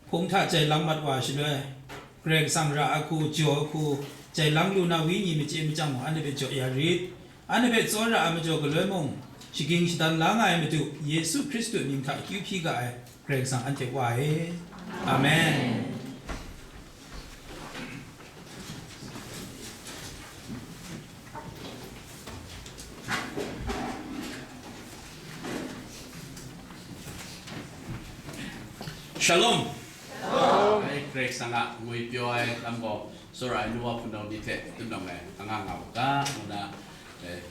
hpung hta jai lang mat wa shaloi, Karai Kasang ra ahku, jaw ahku, jai lang lu na wenyi machye machyang mung anhte hpe jaw ya rit. Anhte hpe tsawra ai majaw galoi mung, shaging shadan la nga ai Madu Yesu Hkristu mying hta akyu hpyi ga ai Karai Kasang anhte Wa e. Amen. Shalom. Shalom. Ai, Karai Kasang a ngwi pyaw ai lam gaw, tsawra ai nu wa hpunau ni hte tun nawng ai anga nga u ga, ngu na, eh,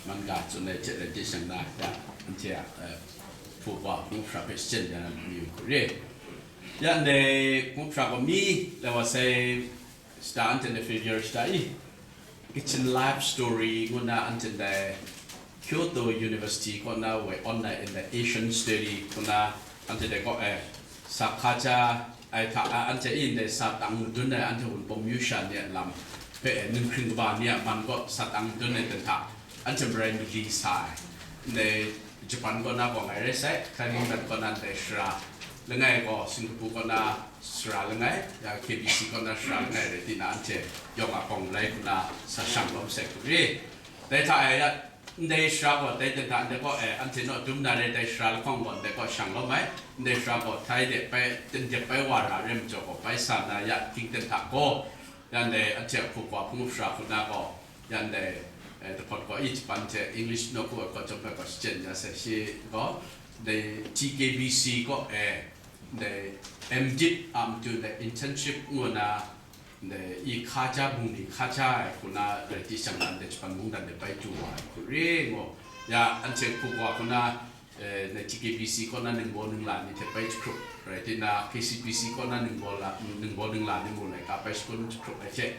man ga tsun ai hte rai teng shang na, ya, anhte a, eh, hpu wa hpung hpra hpe shachyen ya na mayu hku re. Ya ndai hpung hpra gaw mi, lai wa sai, shata anhte ndai failure shata i, Kitchen Life Story ngu na anhte ndai Kyoto University kaw na woi online in the Asian Study ngu na anhte dai kaw e sa hkaja ai hta, a, anhte in dai sa tang madun ai anhte Wunpawng myu sha ni a lam hpe e, ninghkring kaba ni a man kaw sa tang madun ai hta, anhte marai mali sa ai. Ndai Japan kaw na gaw ngai rai sai, Thailand kaw na ndai sara langai gaw, Singapore kaw na sara langai, ya K B C kaw na sara langai rai tina anhte yawng a kawng lai hku na sa shang lawm sai hku re. Dai hta e ya, ndai sara gaw dai ten hta ndai kaw e, anhte naw dum na re, dai sara lahkawng gaw ndai kaw shang lawm ai, ndai sara gaw Thai de pai, ten dep pai wa ra re majaw gaw bai sa na ya, hkying ten hta gaw, ya ndai anhte a hku gaw hpung sara hku na gaw, ya ndai, eh, dahpawt gaw i Japan hte English nawku ai gaw chyawm hpe gaw shachyen ya sai shi gaw, ndai T K B C gaw, eh, ndai M Div a matu ndai internship ngu na, ndai i hkaja bungli hkaja ai hku na rai ti shang na, ndai Japan mungdan de bai du wa ai hku re ngu, ya anhte hku gaw hku na, eh, na T K B C kaw na ningbaw ningla ni hte bai jahkrup rai tina, K C B C kaw na ningbaw la, ningbaw ningla ni mung laika bai shakun jahkrup ai hte,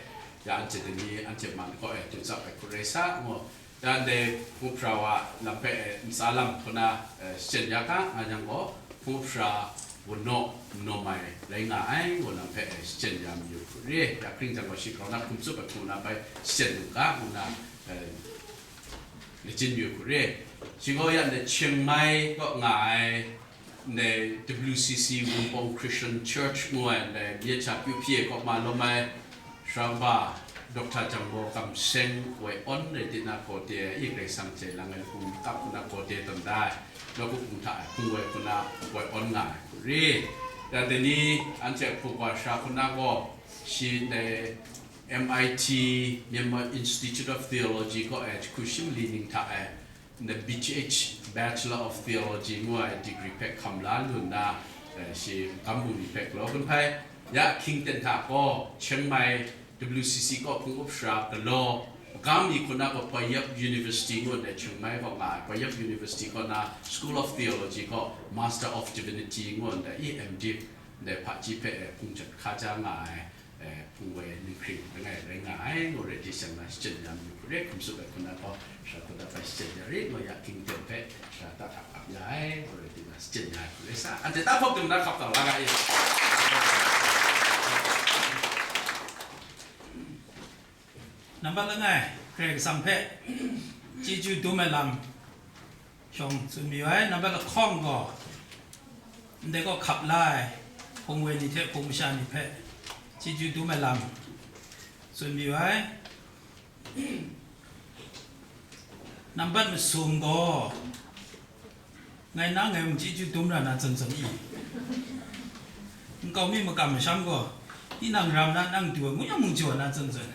ya anhte dai ni anhte man kaw e du tsap ai hku rai sa ngu, ya ndai hpung hpra wa lam hpe, eh, ntsa lam hku na, eh, shachyen ya ga, nga yang gaw, hpung hpra wunawk nawm ai rai nga ai ngu lam hpe, eh, shachyen ya mayu hku re, ya hkring jang gaw shi grau na hkum tsup ai hku na bai shachyen lu ga, ngu na, eh, Lachin yu hku re. Shi gaw ya ndai Chiang Mai kaw nga ai, ndai W C C Wunpawng Christian Church ngu ai, ndai myit sha pyu hpyi ai kaw ma lawm ai, Sara Kaba Doctor Jangbaw Kam Seng woi awn rai tina, Kawte ai, i Karai Kasang jai lang ai, lakum kap hku na Kawte tawn da ai, nawku hpung hta ai hpung woi hku na woi awn nga ai hku re. Ya dai ni anhte hpu wa sara hku na gaw, shi ndai M I T, Myanmar Institute of Theology kaw e jahku shi mali ning hta e, ndai B Th, Bachelor of Theology ngu ai degree hpe hkam la lu nna, eh, shi magam bungli hpe galaw gun hpai. Ya hkying ten hta gaw, Chiang Mai W C C kaw hpung up sara galaw, magam mi hku na gaw Payap University ngu ndai Chiang Mai kaw nga ai Payap University kaw na School of Theology kaw Master of Divinity ngu ndai i M Div ndai hpaji hpe, eh, hpung jat hkaja nga ai, eh, hpung woi ninghkring langai rai nga ai, ngu rai di shang na shachyen ya mayu hku re, hkum tsup ai hku na gaw, sara hku na bai shachyen ya re, ngu ya hkying ten hpe, sara ta hta ap ya ai, ngu rai di na shachyen ya ai hku re sa, anhte ta hpawk dum na hkap taw la ga e. Nambat langai, Karai Kasang hpe chyeju dum ai lam shawng tsun mayu ai. Nambat lahkawng gaw, ndai kaw hkap la ai hpung woi ni hte hpung masha ni hpe chyeju dum ai lam tsun mayu ai. Nambat masum gaw, ngai na ngai mung chyeju dum ra na zawn zawn i? Nkau mi makam masham gaw, tinang ram na nang du ai ngu yang mung jaw na zawn zawn.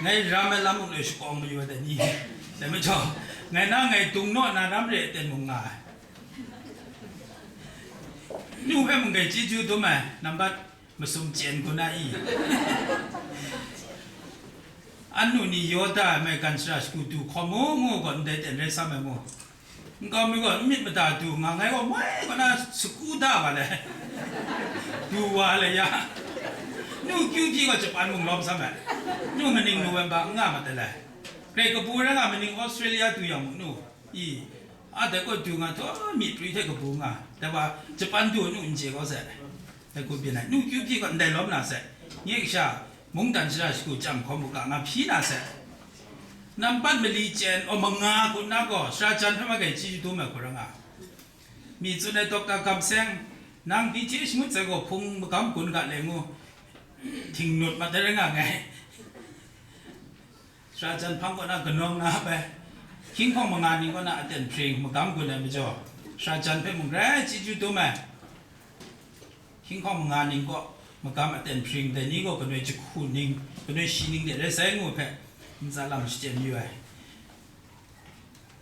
Ngai ram ai lam mung loi shakawng mayu ai dai ni? Dai majaw, ngai na ngai dung naw na ram re ai ten mung nga ai. Nu hpe mung dai chyeju dum ai, nambat masum chyen gun a i? Anu ni yaw da ai maigan shara shagu du hkawm mu ngu gaw, ndai ten rai sam ai mu. Nkau mi gaw n myit mada du nga, ngai gaw moi kaw na sagu da wa le, du wa le ya. Nu kyu hpyi gaw Japan mung lawm sam ai. Nu maning November n nga mat ai. Grai kabu rai nga, maning Australia du yang mung nu i, a dai kaw du nga, htaw myi prwi hte kabu nga, dai wa Japan du nu n chye kau sai. Dai hku byin ai, nu kyu hpyi gaw ndai lawm na sai. Nye kasha, mungdan shara shagu chyam hkawm u ga, nga hpyi na sai. Nambat mali chyen, aw, manga hku nna gaw, sara jan hpe ma gai chyeju dum ai hku rai nga. Mi tsun ai Doctor Gam Seng, nang B T H ngut sai gaw hpung magam gun ga le ngu, htingnut mat ai rai nga nngai. Sara jan hpang kaw na kanawng na ap ai, hkying hpawng manga ning kaw na aten hpring magam gun ai majaw, sara jan hpe mung grai chyeju dum ai. Hkying hpawng manga ning kaw magam aten hpring, dai ni gaw kanoi jahku ning, kanoi shi ning de rai sai ngu hpe ntsa lam shachyen yu ai.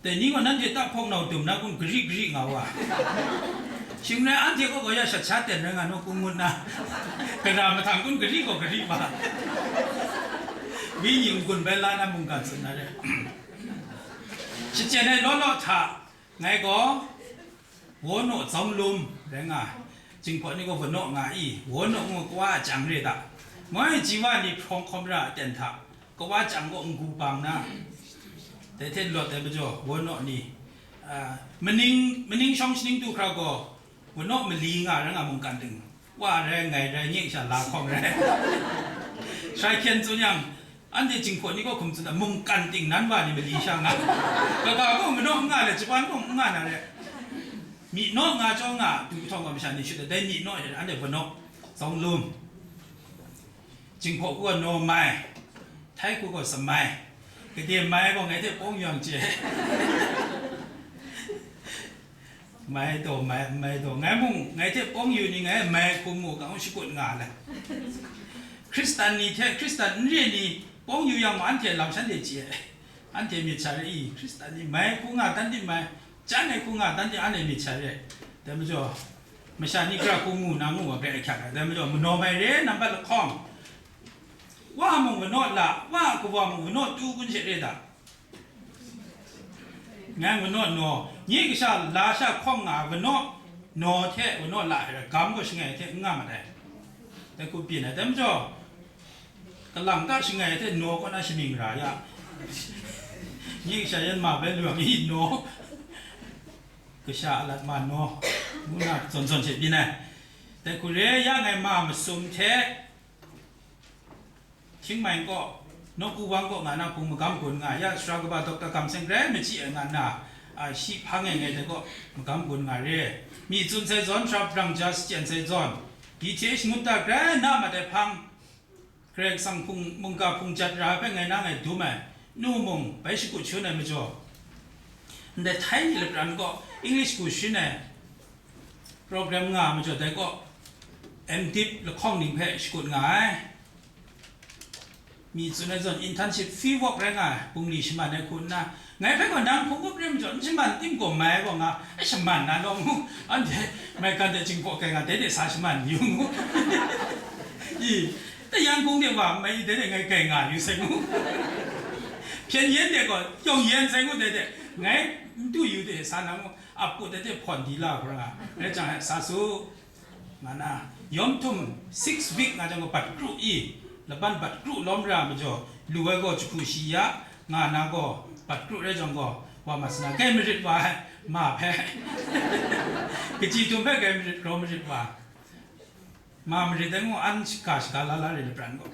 Dai ni gaw nanhte tahpawng nau dum na kun gari gari nga wa. Shing rai anhte kaw gaw ya shat sha ten rai nga naw kun ngut na, gara mahtang kun gari gaw gari wa. Wenyi n-gun bai la na mungkan tsun na re. Shachyen ai law law hta, ngai gaw, Wanaw Zawng Lum rai nga, Jinghpaw ni gaw Wanaw nga i, Wanaw ngu kawa a chyang re da. Moi ji wa ni hprawng hkawm ra aten hta, kawa chyang gaw n-gu bang na, dai hte lawt ai majaw, Wanaw ni, a, maning, maning shawng shaning du hkra gaw, Wanaw mali nga rai nga mungkan ting, wa rai, ngai rai, nye kasha la hkawng rai. Shai hkyen tsun yang, anhte Jinghpaw ni gaw hkum tsun ai, mungkan ting nan wa ni mali sha nga. Kaga gaw Wanaw n nga le, Japan gaw n nga na re. Myi naw nga chyawm nga, du kahtawng wa masha ni shut ai, dai myi naw e, anhte Wanaw, Zawng Lum. Jinghpaw hku gaw Naw Mai, Htai hku gaw Samai. Gade mai gaw ngai hte pawng yu yang chye. Mai taw, mai, mai taw, ngai mung, ngai hte pawng yu ni ngai mai hku mu, kang shakut nga le. Hkristan ni hte Hkristan n re ni pawng yu yang mung, anhte lam shanhte chye ai. Anhte myit sha re i, Hkristan ni mai hku nga dan di mai, jan ai hku nga dan di, anhte myit sha re. Dai majaw, masha ni gara hku mu na ngu wa, grai ahkyak ai. Dai majaw, manaw mai re, nambat lahkawng. Wa mung Wanaw la, wa kawa mung Wanaw tu kun she re da. Ngai Wanaw naw, nye kasha la sha hkawng nga ai Wanaw naw hte Wanaw la ai gam gaw shangai hte n nga mat ai. Dai hku byin ai. Dai majaw, kalang ta shangai hte naw kaw na shamying ra ya. Nye kasha yan ma bai lawng i naw, kasha a lat ma naw, ngu na zawn zawn she byin ai. Dai hku re ya ngai ma masum hte, Hkying Maing kaw, Nawku Wang kaw nga na hpung magam gun nga ya, sara kaba Doctor Gam Seng grai machyi ai nga nna, a, shi hpang e ngai dai kaw magam gun nga re. Myi tsun sai zawn, sara brang ja shachyen sai zawn, B T H ngut da grai na mat ai hpang, Karai Kasang hpung, mungga hpung jat ra ai hpe ngai na ngai dum ai, nu mung bai shakut shangun ai majaw, ndai Htai ni lapran kaw English hku sharin ai program nga ai majaw, dai kaw M.Div lahkawng ning hpe shakut nga ai. Myi tsun ai zawn, internship field work rai nga ai, bungli shaman ai hku nna, ngai hpe gaw nang hpung up re majaw, n shaman tim gaw mai gaw nga, a shaman na law ngu, anhte maigan de Jinghpaw kai nga, dai de sa shaman yu ngu. I, dai Yangon de wa mai, dai de ngai kai nga yu sai ngu. Hpyen yen de gaw, yawng yen sai ngu, dai de, ngai n du yu de sa na ngu, ap kut dai de hpawn di la hkra nga, rai jang, sa su. Nga na, yawm htum six week nga jang gaw bat kru i, laban bat kru lawm ra majaw, lu ai gaw jahku shi ya, nga na gaw bat kru rai jang gaw, wa ma sana, kai marit wa ai, ma hpe, kaji htum hpe kai marit, grau marit wa. Ma marit dai ngu an shaka shaka la la re lapran gaw.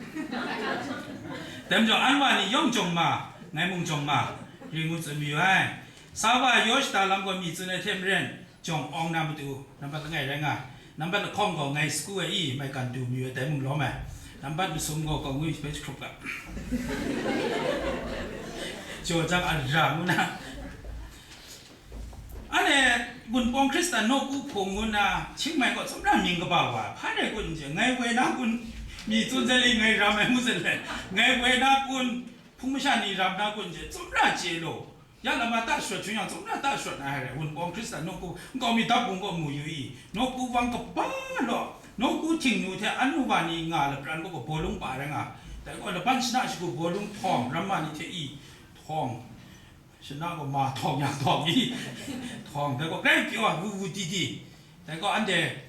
Dai majaw, an wa ni yawng jawng ma, ngai mung jawng ma, ring ngu tsun mayu ai. Sa wa yaw shata lam gaw mi tsun ai hte maren, jawng awng na matu, nambat langai rai nga, nambat lahkawng gaw ngai sagu ai i, maigan du mayu ai, dai mung lawm ai, nambat masum gaw kau ngwi hpe jahkrup ga. Jaw jang a ra ngu na. Anhte Wunpawng Hkristan nawku hpung ngu nna, Chiang Mai gaw tsawmra mying kaba wa, hpa rai kun n chye, ngai woi na kun, mi tsun sai le, ngai ram ai ngu sai le, ngai woi na kun, hpung masha ni ram na kun n chye, tsawmra chye law, ya lama ta shawt htung yang, tsawmra ta shawt na hai rai, Wunpawng Hkristan nawku nkau mi dap bung gaw mu yu i, nawku wang kaba law, nawku htingnu hte an nu wa ni nga lapran gaw bawlung pa rai nga, dai gaw laban shana shagu bawlung htawng, ramma ni hte i htawng, shana gaw ma htawng yang htawng i, htawng, dai gaw grai pyaw ai, wu wu di di, dai gaw anhte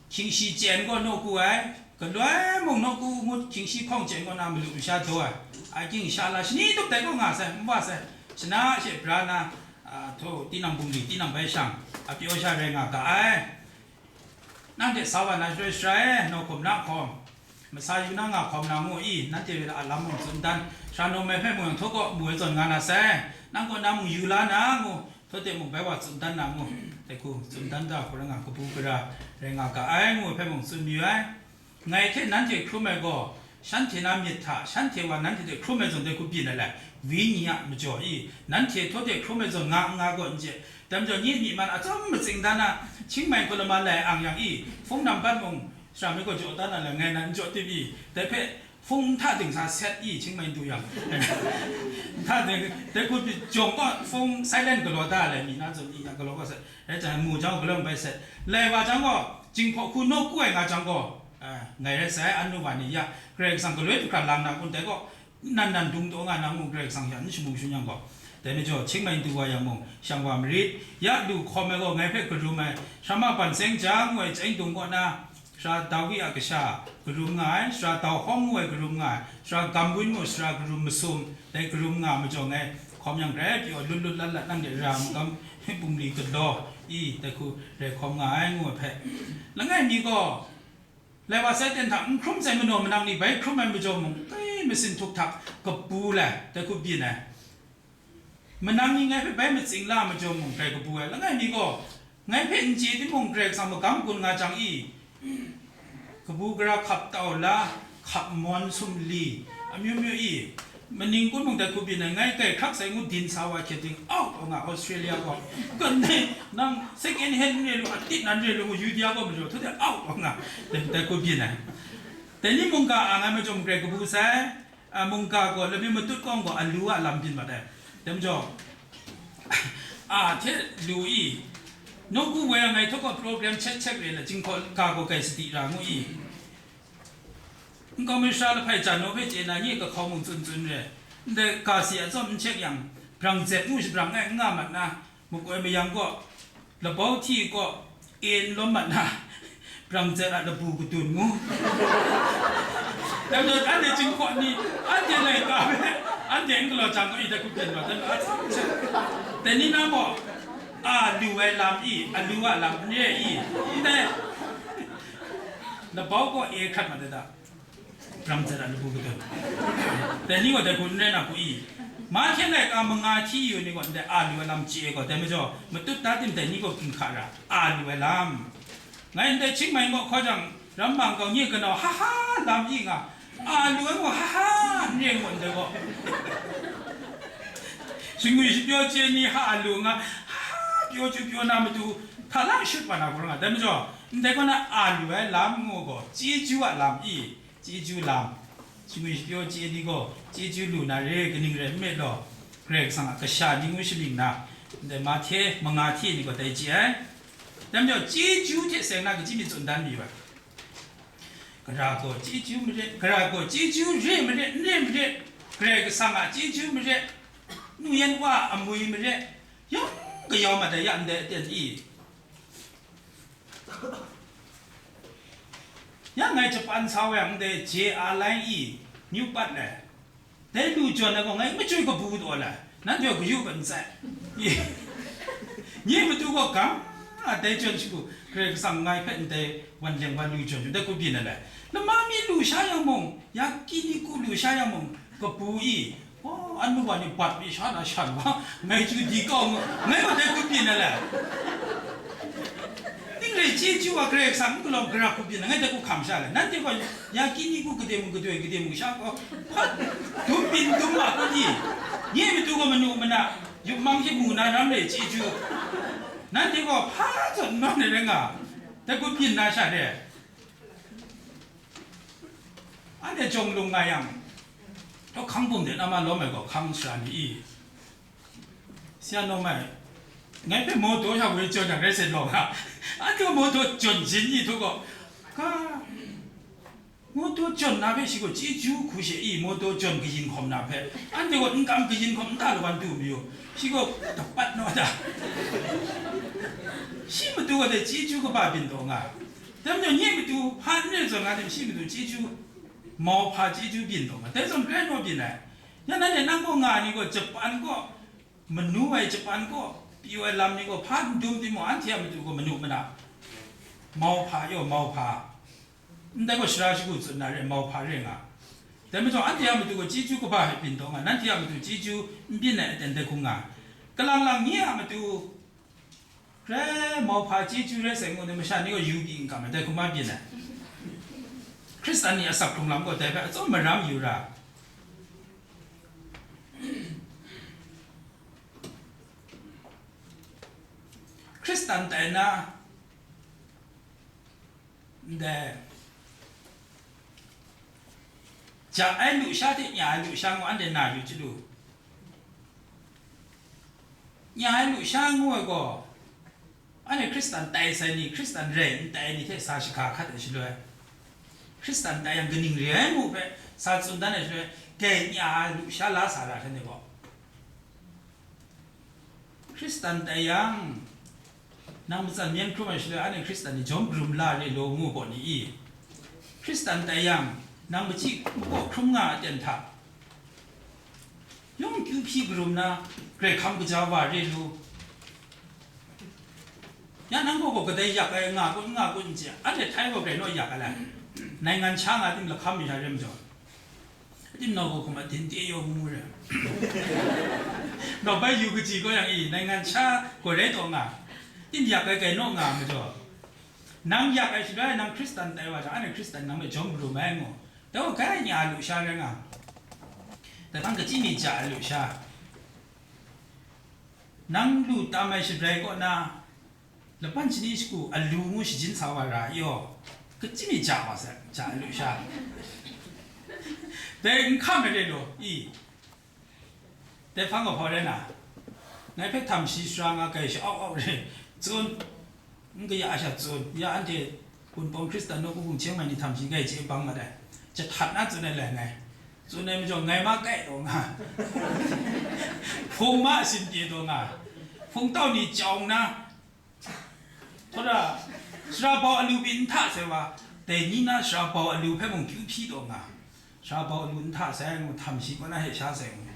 hkying shi chyen gaw nawku ai, galoi mung nawku ngut hkying shi hkawng chyen gaw na malu masha daw ai, a ging sha la shani tup dai gaw nga sai, n wa sai, shana she bra na, a, htaw, tinang bungli, tinang bai shang, a pyaw sha rai nga ga ai. Nanhte sa wa na shaloi sara e, nawkum na hkawm, masa yu na nga hkawm na ngu i, nanhte hpe a lam mung tsun dan, sara nawm ai hpe mung yang htaw kaw mu ai zawn nga na sai, nang kaw na mung yu la na ngu, htaw te mung bai wa tsun dan na ngu, dai hku tsun dan da hku rai nga, kabu gara rai nga ga ai ngu ai hpe mung tsun mayu ai. Ngai hte nanhte hkrum ai gaw, shanhte na myit hta, shanhte wa nanhte hte hkrum ai zawn dai hku byin ai le, Wenyi a majaw i, nanhte htaw te hkrum ai zawn nga n nga gaw n chye. Dai majaw, nye myi man a chyawm matsing dan a, Chiang Mai hkun lama lai ang yang i, hpung nambat mung, sara mi gaw jaw dan a le, ngai nan n jaw tim i, dai hpe hpung nhtading sa set i, Chiang Mai du yang. Nhtading, dai hku pyi jawng gaw, hpung silent galaw da le, mi na zawn i yang galaw gaw set. Rai jang, mu jang gaw, galaw bai set. Lai wa jang gaw, Jinghpaw hku nawku ai nga jang gaw, a, ngai rai sai, an nu wa ni ya, Karai Kasang galoi hkra lang na kun dai gaw, nan nan dung taw nga na ngu, Karai Kasang sha n shamung shangun yang gaw, dai majaw, Chiang Mai du wa yang mung, shang wa marit, ya lu hkawm ai gaw, ngai hpe karum ai, Sara Ban Seng Ja ngu ai chyeng dung kaw na, Sara Dawi a kasha, karum nga ai, Sara Dau Hkawng ngu ai, karum nga ai, Sara Gam Bun ngu, Sara karum masum, dai karum nga majaw, ngai hkawm yang grai pyaw lut lut lat lat, nanhte ra magam bungli galaw i, dai hku rai hkawm nga ai, ngu ai hpe, langai mi gaw, lai wa sai ten hta n hkrum sai manaw manang ni bai hkrum ai majaw mung, kai masin htuk htak kabu lai, dai hku byin ai. Manang ni ngai hpe bai matsing la majaw mung, grai kabu ai. Langai mi gaw, ngai hpe n chye timung, Karai Kasang magam gun nga jang i, kabu gara hkap tau la, hkap mawn sumli, amyu myu i, maning kun mung dai hku byin ai, ngai kai hkrak sai ngu din sa wa hkye ting, au taw nga, Australia gaw, kan nang second hand n re lu, a tit nan re lu ngu, Yudia gaw majaw, htu de au taw nga, dai, dai hku byin ai. Dai ni mungga a ngai majaw mung, grai kabu sai, a, mungga gaw, lami matut kawng gaw, a lu a lam byin mat ai. Dai majaw, a hte lu i, nawku woi a ngai htaw gaw program check check re la, Jinghpaw ga gaw kai sadi ra ngu i, nkau mi sara lahpai jan naw hpe chye na, nye kahkau mung tsun tsun re, ndai ga si a tsawm n check yang, brang zet ngu shabrang ai n nga mat na, makoi mayang gaw, labau hti gaw, e n lawm mat na, brang zet a labu kadun ngu. Dai majaw, anhte Jinghpaw ni, anhte laika hpe, anhte n galaw jang gaw, i dai hku byin mat, dai majaw, dai ni na gaw, a lu ai lam i, a lu a lam n re i, ndai, labau gaw e hkrat mat ai ta? Brang zet a labu kadun. Dai ni gaw dai hku n rai na hku i? Mahte laika manga hti yu ni gaw ndai a lu ai lam chye gaw, dai majaw, matut da tim dai ni gaw ginhka ra, a lu ai lam. Ngai ndai Chiang Mai gaw hkaw jang, ram mang kau nye kanau ha ha lam i nga, a lu ai gaw ha ha n re ngut ndai gaw. Shingwi shapyaw chye ni ha a lu nga, ha ha pyaw chyu pyaw na matu, hta lang shut wa na hku rai nga. Dai majaw, ndai kaw na a lu ai lam ngu gaw, chyeju a lam i, chyeju lam. Shingwi shapyaw chye ni gaw, chyeju lu na re, kaning rai nme law, Karai Kasang a kasha ni ngu shamying na, ndai Mahte manga hte ni gaw dai chye ai. Dai majaw, chyeju hte seng na kaji myit tsun dan mi wa? Gara gaw chyeju marit, gara gaw chyeju re marit, n re marit, Karai Kasang a chyeju marit, nu yan wa a amwi marit, yawng kayawm mat ai ya ndai aten i? Ya ngai Japan sa wa yang ndai J R line i, New Pat le, dai lu jawn ai gaw ngai machyoi kabu taw le, nanhte gaw kayu ban sai. Nye matu gaw gam A dai jawn shagu, Karai Kasang ngai hpe ndai wan leng wan lu jawn, dai ku byin ai le. Lama mi lu sha yang mung, ya kini ku lu sha yang mung, kabu i, oh, an mu wa ni bat mi sha na shan wa, ngai chyu di kau mu, ngai gaw dai ku byin ai le. Ning rai chyeju wa Karai Kasang n galaw gara ku byin ai, ngai dai ku hkam sha le. Nanhte gaw ya kini ku gade mung gadoi gade mung sha gaw, hpa dum byin dum ma ku di, nye matu gaw manu mana, yupmang hte mu na ram rai chyeju. Nanhte gaw hpa zawn n nawn ai rai nga, dai ku byin na sha de. Anhte jawng lung nga yang, daw hkang bum de nama lawm ai gaw hkang sara ni i? Sia nawm ai, ngai hpe mawdaw sha woi jawn yang rai sat law nga, anhte mawdaw jawn jin ni htu gaw, ka, mawdaw jawn na hpe shi gaw chyeju hku she i, mawdaw jawn kayin hkawm na hpe, anhte gaw n kam kayin hkawm nta lawan du mayu, shi gaw dapat naw da. Shi matu gaw dai chyeju kaba byin taw nga, dai majaw nye matu hpa n rai zawn nga tim shi matu chyeju, mau hpa chyeju byin taw nga, dai zawn rai naw byin ai. Ya nanhte nang gaw nga ni gaw Japan gaw, manu ai Japan gaw, pyi ai lam ni gaw hpa n dum timung, anhte a matu gaw manu mana, mau hpa yaw mau hpa, ndai gaw sara shagu tsun na re, mau hpa re nga. Dai majaw anhte a matu gaw chyeju kaba hpe byin taw nga, nanhte a matu chyeju n byin ai aten dai hkung nga. Kalang lang nye a matu, grai mau hpa chyeju rai sai ngu na masha ni gaw yu pyi n kam ai, dai hkrum a byin ai. Hkristan ni a sak hkrung lam gaw dai hpe atsawm maram yu ra. Hkristan tai na, ndai, ja ai lusha hte nya ai lusha ngu anhte na yu chyalu. Nya ai lusha ngu ai gaw, anhte Hkristan tai sai ni, Hkristan rai n tai ai ni hte sa shahka hkat ai shaloi, Hkristan tai yang kaning re ai ngu hpe sa tsun dan ai shaloi, dai nya ai lusha la sa ra hkran de gaw, Hkristan tai yang, nang matsan myen hkrum ai shaloi, anhte Hkristan ni jawm karum la re law ngu gaw ni i? Hkristan tai yang, nang machyi makaw hkrum nga aten hta, yawng kyu hpyi karum na, grai hkam kaja wa re lu. Ya nang gaw gaw kadai yak ai nga kun, nga kun n chye, anhte htai gaw grai naw yak ai lai. Naingan sha nga tim lahkam mi sha re majaw, tim nau gaw hkum a din te yaw mu re. Nau bai yu kaji gaw yang i, naingan sha gaw rai taw nga, tim yak ai grai naw nga majaw, nang yak ai shaloi nang Hkristan tai wa jang, anhte Hkristan nang hpe jawm karum ai ngu, dai gaw grai nya ai lusha rai nga. Dai hpang kachyi mi ja ai lusha, nang lu tam ai shabrai kaw na, laban shani shagu alu ngu shajin sa wa ra yaw, kachyi mi ja wa sai, ja ai lusha. Dai n hkam ai re law i? Dai hpang kahpaw rai na, ngai hpe htam shi sara nga kai sha-au au re, tsun, n kaya sha tsun, ya anhte Wunpawng Hkristan nawku hpung Chiang Mai ni htam shi kai chye bang mat ai, jahtat na tsun ai lai ngai. Tsun ai majaw ngai ma kai taw nga, hpung ma a sin pye taw nga, hpung tau ni chyawng na, Htawra, sara bau alu pyi n hta sai wa, dai ni na sara bau alu hpe mung kyu hpyi taw nga, sara bau alu n hta sai ngu, htam shi kaw na hte sha sai ngu.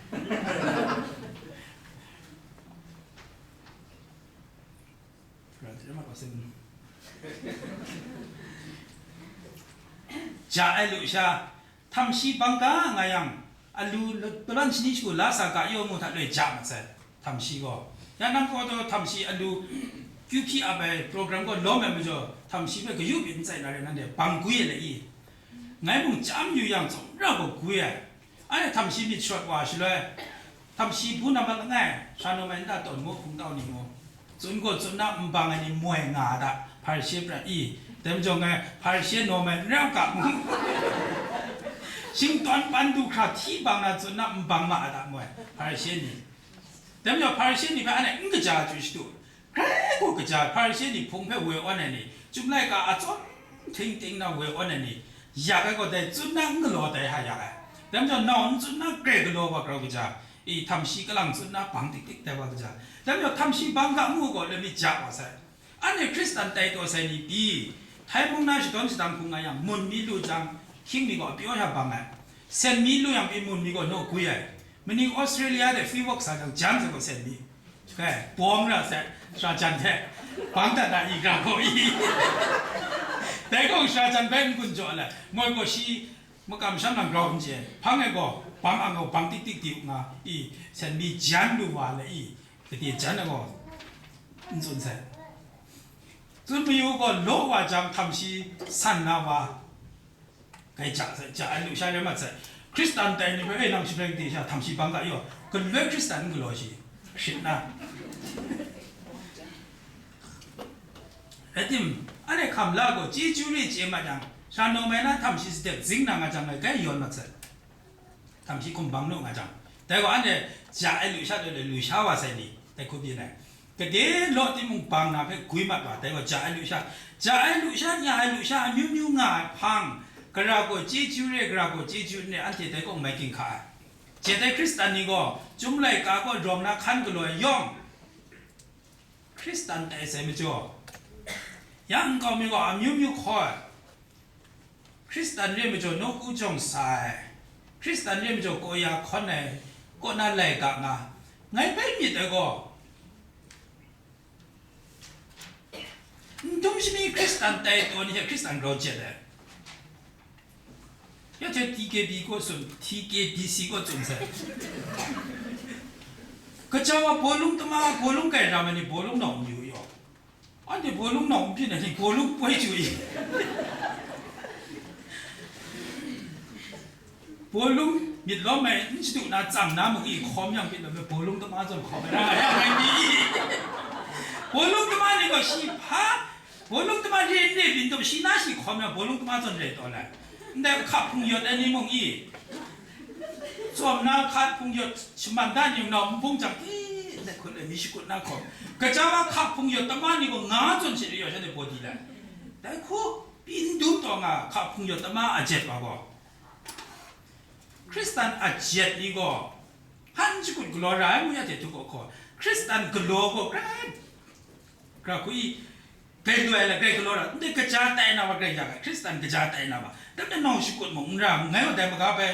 Ja ai lusha, htam shi bang ga nga yang, alu laban shani shagu la sa ga yaw ngu hta loi ja mat sai, htam shi gaw. Ya nang kaw taw htam shi alu kyu hpyi ap ai program gaw lawm ai majaw, htam shi hpe kayu myit n tsai na rai, nanhte bang gwi ai le i? Ngai mung chyam yu yang, tsawmra gaw gwi ai. Anhte htam shi myit sharawt wa shaloi, htam shi bu na mat langai, sha nawm ai nta tawn mu, hpung tau ni mu. Tsun gaw tsun na, n bang ai ni moi nga a ta, Hparishe prat i? Dai majaw ngai Hparishe nawm ai n rai u ga mu. Shingtawn pan du hkra hti bang na tsun na, n bang ma a ta moi, Hparishe ni? Dai majaw Hparishe ni hpe anhte n kaja chyu shadu, grai gaw kaja, Hparishe ni hpung hpe woi awn ai ni, Chyum laika a tsawm hting ting na woi awn ai ni, yak ai gaw dai tsun na n galaw dai ha yak ai. Dai majaw nau n tsun na grai galaw wa grau kaja, i, htam shi kalang tsun na bang tik tik tai wa kaja, dai majaw htam shi bang ga mu gaw lami ja wa sai. Anhte Hkristan tai taw sai ni pyi, Htai mung na shadawn shadang hkung nga yang, mun mi lu jang, hkying mi gaw apyaw sha bang ai. Sen mi lu yang pyi, mun mi gaw naw gwi ai. Maning Australia de free work sa jang, jan sa gaw sen mi. Kai, bawng ra sai, sara jan hte, bang dat na i, gra gaw i. Dai gaw sara jan bai n-gun jaw ai, moi gaw shi makam sham nang grau n chye, hpang e gaw, bang ang gaw, bang tik tik di u nga i, sen mi jan lu wa le i, kade jan ai gaw, n tsun sai. Tsun mayu gaw, law wa jang, htam shi san na wa, Kai ja sai, ja ai lusha rai mat sai. Hkristan tai ni hpe, "E, nang shi hpe de sha, htam shi bang ga yaw, galoi Hkristan n galaw shi, shit na." Rai tim, anhte hkam la gaw, chyeju re chye ma jang, sha nawng mai na htam shi sadep zing na nga jang, ngai kai yawn mat sai. Htam shi hkum bang nu nga jang, dai gaw anhte ja ai lusha de le lusha wa sai ni, dai hku byin ai. Gade law timung bang na hpe gwi mat wa, dai gaw ja ai lusha, ja ai lusha, nya ai lusha, amyu myu nga ai hpang, gara gaw chyeju re, gara gaw chyeju n re, anhte dai kaw mai ginhka ai. Jep ai Hkristan ni gaw, Chyum laika kaw rawng na hkan galaw ai yawng, Hkristan tai sai majaw, yang nkau mi gaw amyu myu hkaw ai. Hkristan re majaw nawku jawng sa ai, Hkristan re majaw kaw ya hkawn ai, kaw na lai ga nga, ngai bai myit ai gaw, n dum shani Hkristan tai taw ni hte Hkristan grau jet ai. Ya hte T K B kaw tsun, T K B C kaw tsun sai. Kaja wa bawlung tama, bawlung kai ram ai ni bawlung nawng n yu yaw. Anhte bawlung nawng n byin ai ni, bawlung poi chyu i. Bawlung myit lawm ai n shadu na tsang na mung i hkawm yang myit lawm ai, bawlung tama zawn hkawm ai, ra nga yang ai ni. Bawlung tama ni gaw shi hpa, bawlung tama re n re byin dum shi na shi hkawm yang, bawlung tama zawn rai taw lai. Ndai hka hpung yawt ai ni mung i, tsawm na hka hpung yawt shaman da ni nau nbung jang, i, ndai hkut ai mi shakut na hkawm. Gaja wa hka hpung yawt tama ni gaw nga zawn shi re yaw sha de baw di lai. Dai hku, pyi n dum taw nga hka hpung yawt tama a jet wa gaw, Hkristan a jet ni gaw, hpan shakut galaw ra ai ngu ya hte htu gaw hkaw, Hkristan galaw gaw grai, gra hku i, grai loi ai la, grai galaw ra, ndai kaja tai na wa grai ya ga, Hkristan kaja tai na wa, dai hpe nawng shakut mung n ra, ngai gaw dai maga bai,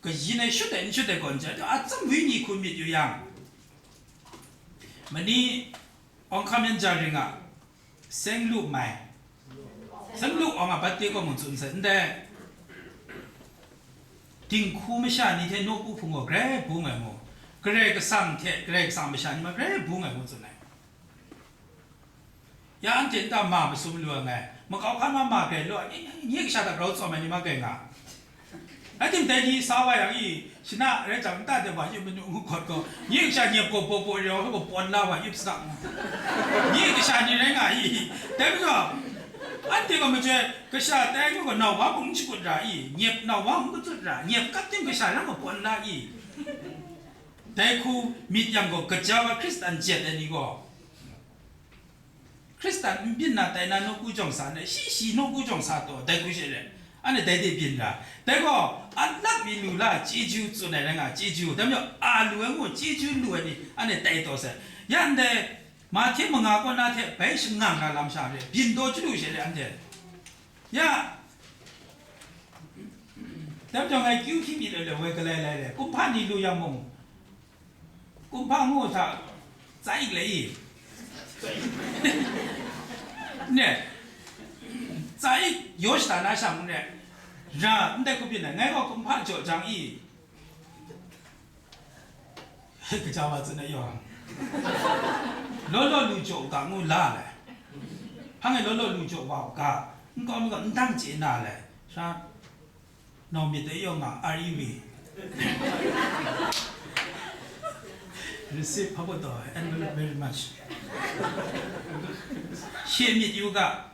kayin ai shut ai n shut ai gaw n chye, a tsam wi ni hku myit yu yang, mani, Awng hkam yan ja ring a, seng lu mai, seng lu awng a bat de gaw mung tsun sai, ndai dinghku masha ni hte nawku hpung gaw grai bung ai mu, Karai Kasang hte Karai Kasang masha ni ma grai bung ai mu tsun ai. Ya anhte nta ma masum lu ai ngai, makau hkan ma ma grai law, nye, nye kasha hta grau tsawm ai ni ma grai nga. Rai timung, dai ni sa wa yang i, shana rai jang, nta de wa yup manu ngu hkawt gaw, nye kasha nyep gaw baw baw rau gaw pawn la wa yup sa. Nye kasha ni rai nga i, dai majaw, anhte gaw majoi, kasha tai ngu gaw nau wa mung n shakut ra i, nyep nau wa mung kachut ra, nyep kap tim kasha rai gaw pawn la i. Dai hku myit yang gaw, gaja wa Hkristan jet ai ni gaw, Hkristan n byin na tai na nawku jawng sa ndai, shi shi nawku jawng sa taw, dai hku she re, anhte dai de byin ra. Dai gaw, a lap mi lu la, chyeju tsun ai rai nga, chyeju, dai majaw, a lu ai ngu, chyeju lu ai ni, anhte tai taw sai. Ya ndai, Mahte manga kaw na hte bai shangang na lam sha re, byin taw chyalu she re, anhte. Ya, dai majaw ngai kyu hpyi myit ai le, woi galai lai re, kumhpa ni lu yang mung, kumhpa ngu hta, tsa ik le i? Ne, tsa ik yaw shada na shang n re, ra, ndai hku byin ai, ngai gaw kumhpa jaw jang i? Kaja wa tsun ai yawng, law law lu jaw u ga ngu la ai, hpang e law law lu jaw wa u ga, nkau mi gaw n dang chye na ai, sha, Nau myit dai yawng a, R E V. Receive hpa kut taw, envelope very much. She myit yu ga.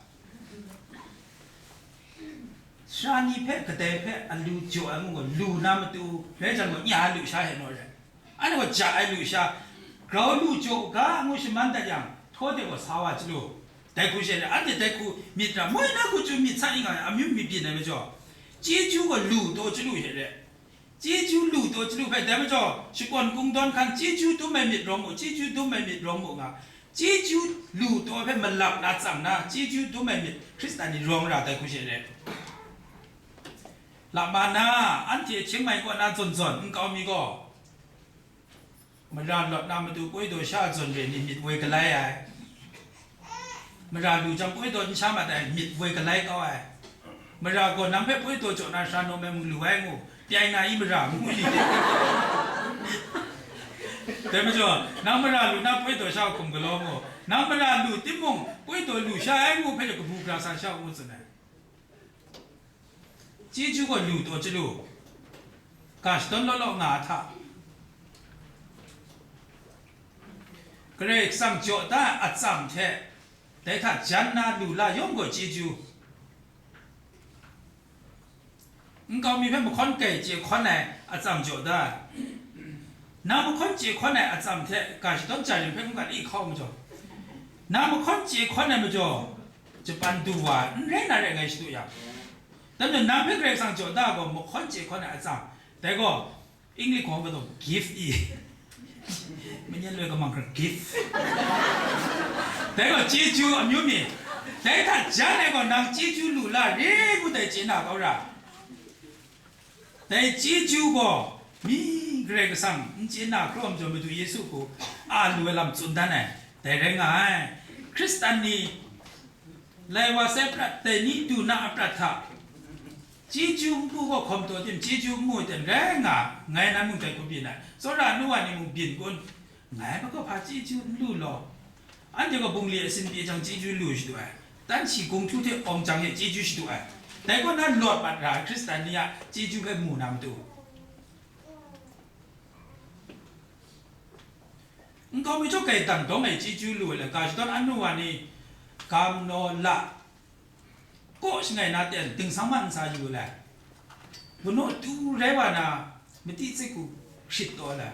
Sara ni hpe kadai hpe a lu jaw ai ngu gaw, lu na matu, rai jang gaw, nya ai lu sha hte naw rai. Anhte gaw ja ai lu sha, grau lu jaw u ga ngu shaman dat yang, htaw de gaw sa wa chyalu. Dai hku she re, anhte dai hku myit ra, moi na hku chyu myit sa ing ai, amyu myit byin ai majaw, chyeju gaw lu taw chyalu she re. Chyeju lu taw chyalu hpe, dai majaw, shakawn kungdawn hkan chyeju dum ai myit rawng mu, chyeju dum ai myit rawng mu nga, chyeju lu taw hpe malap na tsang na, chyeju dum ai myit Hkristan ni rawng ra dai hku she re. Lama na, anhte Chiang Mai kaw na zawn zawn nkau mi gaw, Mara lawt na matu poi daw sha zawn re ni myit woi galai ai. Mara lu jang poi daw n sha mat ai, myit woi galai kau ai. Mara gaw nang hpe poi daw jaw na sara naw me mung lu ai ngu, pyai na i mara ngu i. Dai majaw, nang mara lu na poi daw sha hkum galaw mu. Nang mara lu timung, poi daw lu sha ai ngu hpe kabu gara sa sha u ngu tsun ai. Chyeju gaw lu taw chyalu, ga shadawn law law nga a hta, Karai Kasang jaw da ai atsam hte, dai hta jan na lu la yawng gaw chyeju. Nkau mi hpe mahkawn kai chye hkawn ai atsam jaw da ai. Nang mahkawn chye hkawn ai atsam hte ga shadawn jahkring hpe n gat i hkau majaw, nang mahkawn chye hkawn ai majaw, japan du wa ai, n rai na rai ngai shadu yang, dai majaw nang hpe Karai Kasang jaw da ai gaw mahkawn chye hkawn ai atsam, dai gaw English gaw kadaw gift i, manyan loi kamang hkra gift, dai gaw chyeju amyu mi, dai hta jan ai gaw nang chyeju lu la re ngu dai chye na kau ra. Dai chyeju gaw mi Karai Kasang n chye na hkrum jaw Madu Yesu hku a lu ai lam tsun dan ai, dai rai nga ai. Hkristan ni, lai wa sai prat dai ni du na a prat hta, chyeju n pu gaw hkawm taw tim, chyeju n mu ai ten rai nga, ngai nan mung dai hku byin ai, tsawra nu wa ni mung byin kun. Ngai gaw hpa chyeju n lu law, anhte gaw bungli asin pyi jang chyeju lu shadu ai, dan shi gung htu hte awng jang e chyeju shadu ai, dai kaw na lawt mat ra ai Hkristan ni a chyeju hpe mu na matu, nkau mi jaw kai dang dawng ai chyeju lu ai le, ga shadawn anu wa ni, gam naw la, kaw shangai na ten dingsang man n sa yu le, manaw tu rai wa na, mati tsik ku hkrit taw le,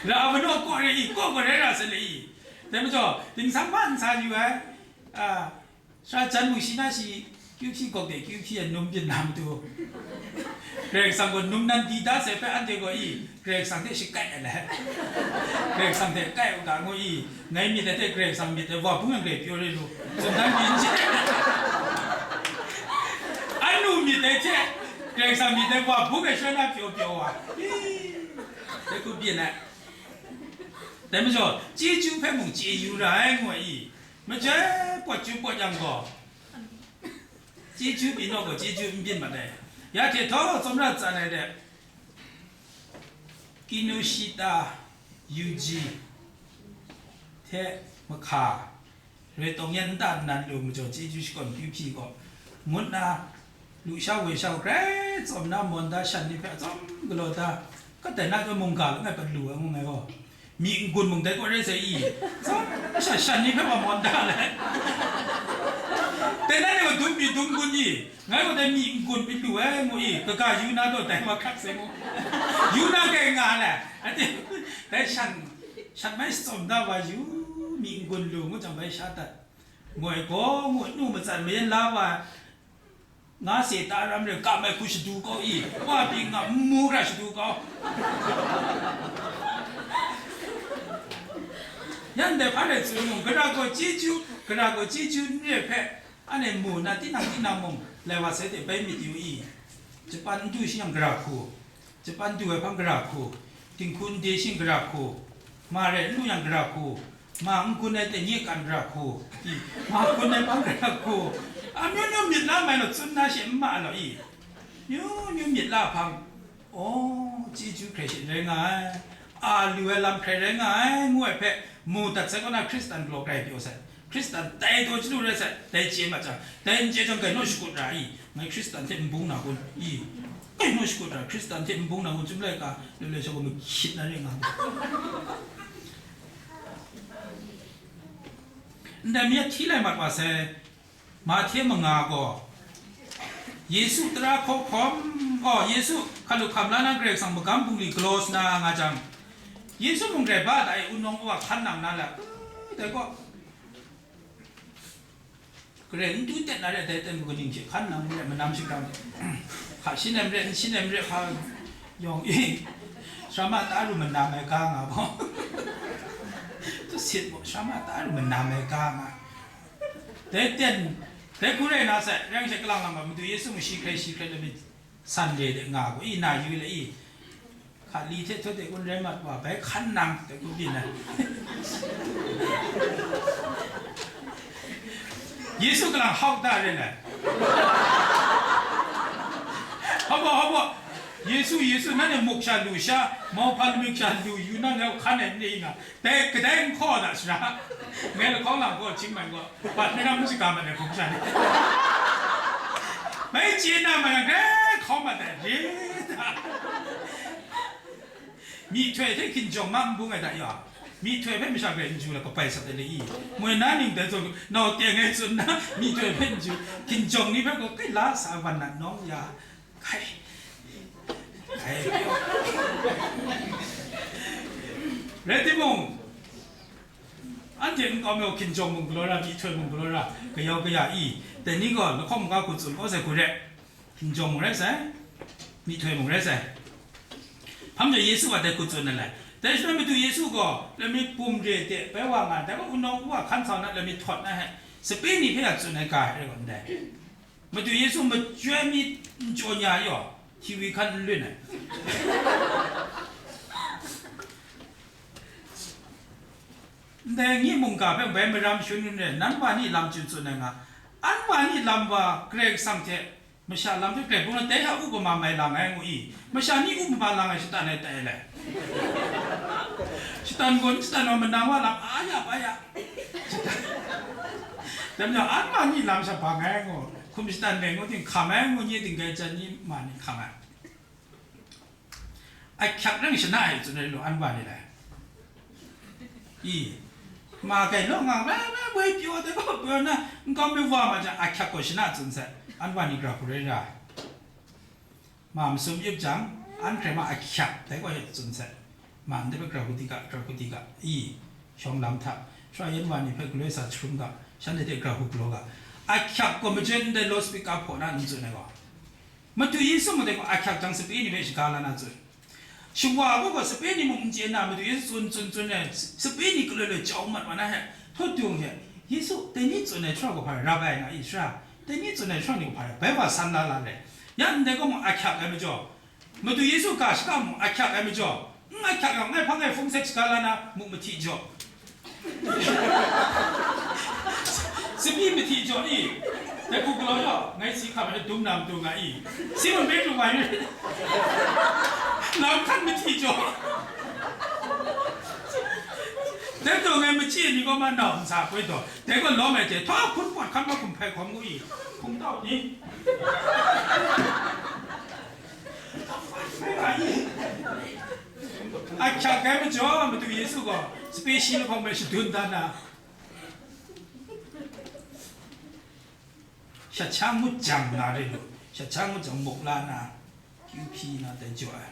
ra manaw kaw rai i, kaw gaw rai ra sa le i, dai majaw dingsang man n sa yu ai, a, sara jan mu shi na shi, kyu hpyi gawk de kyu hpyi ai num byin na matu, Karai Kasang gaw num nan di da sai hpe anhte gaw i, Karai Kasang hte shakai ai let, Karai Kasang hte kai u ga ngu i, ngai myit ai hte Karai Kasang myit ai wa bung yang grai pyaw re lu, tsun dan byin hte, anu myit ai hte Karai Kasang myit ai wa bung ai shawna pyaw pyaw wa, i, dai hku byin ai. Dai majaw, chyeju hpe mung chye yu ra ai ngu ai i, majai pawt chyu pawt yang gaw, chyeju pyi naw gaw chyeju n byin mat ai. Ya hte htawng tsawmra tsan ai de, Kinoshita Yuji hte mahka, Rai tawng yan nta nnan lu majaw chyeju shakawn kyu hpyi gaw, ngut na, lusha wesha grai tsawm na mawn da shan ni hpe atsawm galaw da, kadai na chyawm mungga langai pat lu ai ngu ngai gaw, myi n-gun mung dai kaw rai sai i, tsawm sha shan ni hpe wa mawn da ai. Dai na ni gaw dum myi dum gun i, ngai gaw dai myi n-gun myit lu ai ngu i, kaga yu na gaw dai wa hkrat sai ngu, yu na kai nga ai, dai shan, shat mai shatsawm da wa yu, myi n-gun lu ngu jang bai sha dat. Moi gaw ngu nu matsan mayan la wa, nga se ta ram re, kam ai hku shadu kau i, wa pyi nga nmu hkra shadu kau. Yan dai hpa rai tsun mung, gara gaw chyeju, gara gaw chyeju n re hpe, anhte mu na tinang tinang mung, lai wa sai hte bai myit yu i, Japan n du shi yang gara hku, Japan du ai hpang gara hku, dinghku n de shi gara hku, ma rai n lu yang gara hku, ma n gun ai tenye kan gara hku, i, ma gun ai hpang gara hku, amyu myu myit la mai law, tsun na she n ma ai law, i, myu myu myit la hpang, aw, chyeju hkrai she rai nga ai, a lu ai lam hkrai rai nga ai, ngu ai hpe mu dat sai kaw na, Hkristan galaw grai pyaw sai. Hkristan dai daw chyalu rai sai, dai chye mat jang, dai n chye jang, gainaw shakut ra i, ngai Hkristan hte n bung na kun i, gainaw shakut ra, Hkristan hte n bung na kun, chyum laika, loi loi sha gaw mahkyit na re nga mu. Ndai mi a hti lai mat wa sai, Mahte manga gaw, Yesu tara hkawhkawm, aw, Yesu hkalup hkam la na Karai Kasang magam bungli galaw sa na nga jang, Yesu mung grai ba da e, wunawng wa hkan nang na la, dai gaw, Karai n du tet na re, dai ten kaning hte hkan nang re, manam shingkang, hka shi nem re, n shi nem re, hpa yawng i, sara ma ta ru manam ai ga nga gaw, tu sit gaw, sara ma ta ru manam ai ga nga. Dai ten, dai hku rai na sai, rai yang she kalang lang ga, Madu Yesu mung shi hkrai, shi hkrai lami, Sunday de nga gaw, i na yu le i, Hali hte htaw de kun rai mat wa, bai hkan nang, de kun byin ai. Yesu kalang hau da rai ngai. Hau ba, hau ba. Yesu, Yesu, nanhte muk sha lu sha, mauhpa lamik sha lu yu na, ngai hkan ai n ring nga. Dai, kadai n hkaw da shara. Ngai lahkawng lang gaw, Chiang Mai gaw, bat mi ram shaga mat ai hkawng sha ni. Bai chye na ma yang, grai hkaw mat ai, re da. Myihtoi hte hkinjawng ma n bung ai da ya. Myihtoi hpe masha grai n ju la, kabai sat ai le i. Moi na ning dai zawn, nau teng ai tsun na, myihtoi hpe n ju, hkinjawng ni hpe gaw kai la sa ai wan na nawng ya. Kai. Kai. Rai timung, anhte nkau mi hkinjawng mung galaw ra, myihtoi mung galaw ra, kayau kaya i, dai ni gaw lahkawng maga hku tsun kau sai hku re, hkinjawng mung rai sai, myihtoi mung rai sai. Hpa majaw Yesu a dai hku tsun ai lai. Dai shaloi Madu Yesu gaw lami pum re de bai wa nga, dai gaw wunawng wa hkan sa na lami htawt na he, sape ni hpe a tsun ai ga ai rai gaw ndai. Madu Yesu machyoi mi n chyaw nya yaw, hti wi hkan n lun ai. Ndai ngi mungga hpe bai maram shangun ai, nan wa ni lam chyu tsun ai nga, an wa ni lam wa Karai Kasang hte masha lam hte grai bung na dai hta upama mai lang ai ngu i, masha ni upama lang ai shatan ai tai lai. Shatan gaw n shatan wa manang wa lam a ya ba ya. Dai majaw, an ma ni lam sha bang ai ngu, hkum shatan rai ngu ting hkam ai ngu, nye ting gai jan ni ma ni hkam ai. Ahkyak nang shana ai tsun ai lu an wa ni lai. I, ma gai law nga, ma, ma, woi pyaw de gaw, pyaw na, nkau mi wa ma jang, ahkyak gaw shana tsun sai, an wa ni gra hku rai ra. Ma masum yup jang, an hkrai ma ahkyak dai gaw tsun sai. Ma ndai hpe gra hku di ga, gra hku di ga, i, shawng lam hta, shara yan wa ni hpe galoi sa jahkrum ga, shanhte hte gra hku galaw ga, ahkyak gaw majoi ndai loudspeaker hpaw na n tsun ai gaw. Madu Yesu mung dai gaw ahkyak jang sape ni hpe shaga la na tsun. Shawa gaw gaw sape ni mung n chye na, Madu Yesu tsun, tsun, tsun ai, sape ni galoi loi jau mat wa na he, htaw dung he, Yesu, dai ni tsun ai shara gaw hpa rai, Rabbi nga i shara, dai ni tsun ai shara ni gaw hpa rai, bai wa san la la le. Ya ndai gaw mung ahkyak ai majaw, Madu Yesu ga shaka mung ahkyak ai majaw, n ahkyak yang ngai hpang e hpung sek shaga la na muk mahti jaw. Sapi mahti jaw ni, dai hku galaw yaw, ngai si hkam ai dum na matu nga i, Simon Petru wa yu, lam hkan mahti jaw. Dai taw ngai machye ni gaw ma nau n sa poi taw, dai gaw lawm ai hte, htaw hpun pawt hkan ma hkum hpai hkawm ngu i, hpung tau ni. Ahkyak ai majaw, Madu Yesu gaw sape shi lahkawng hpe shadun dan na, shat sha ngut jang na re lu, shat sha ngut jang muk la na, kyu hpyi na dai jaw ai.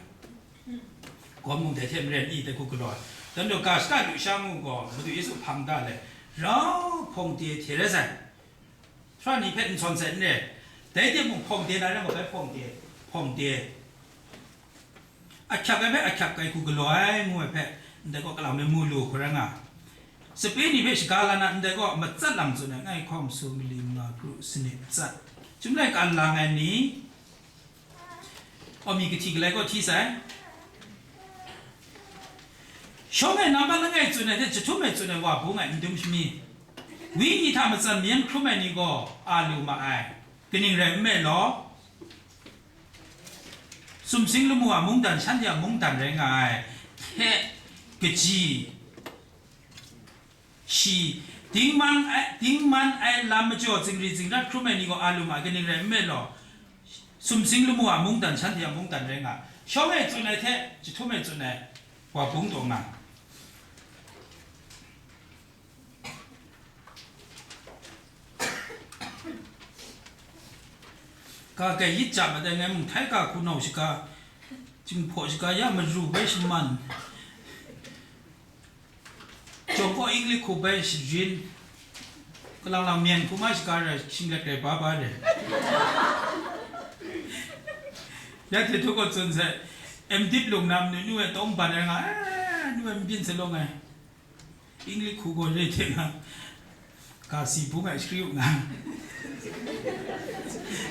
Gaw mung dai hte maren i dai hku galaw ai. Dan jaw ga shaka lu sha ngu gaw, Madu Yesu hpang da le, rau hpawng de hte rai sai. Shara ni hpe n sawn sai n re. Dai de mung hpawng de na rai gaw, bai hpawng de, hpawng de. Ahkyak ai hpe ahkyak ai hku galaw ai ngu ai hpe, ndai gaw kalang me mu lu hku rai nga. Sape ni hpe shaga la na, ndai gaw matsat lam tsun ai, ngai hkawm su mali manga kru sanit tsat. Chyum lai kan lang ai ni, Aw mi kahti galai gaw hti sai. Shawng e nambat langai tsun ai hte jahtum e tsun ai wa bung ai n dum shami, wenyi hta matsan myen hkrum ai ni gaw a lu ma ai. Kaning rai nme law, sumsing lamu a mungdan shanhte a mungdan rai nga ai hte kaji, shi, dingman ai, dingman ai lam majaw zingri zingrat hkrum ai ni gaw a lu ma ai, kaning rai nme law, sumsing lamu a mungdan shanhte a mungdan rai nga, shawng e tsun ai hte jahtum e tsun ai wa bung taw nga. Ka kai yit ja mat ai ngai mung, htai ka hku nau shaga, Jinghpaw shaga ya maru bai shaman, Jawng kaw Inglik hku bai sharin, kalang lang myen hku ma shaga rai, shinglet rai ba ba rai. Ya hte htu gaw tsun sai, M Diplom na manu nu e tawng ban ai nga, eh, nu e n byin sa lawng ai. Inglik hku gaw re hte nga, ga si bung ai shakri u nga.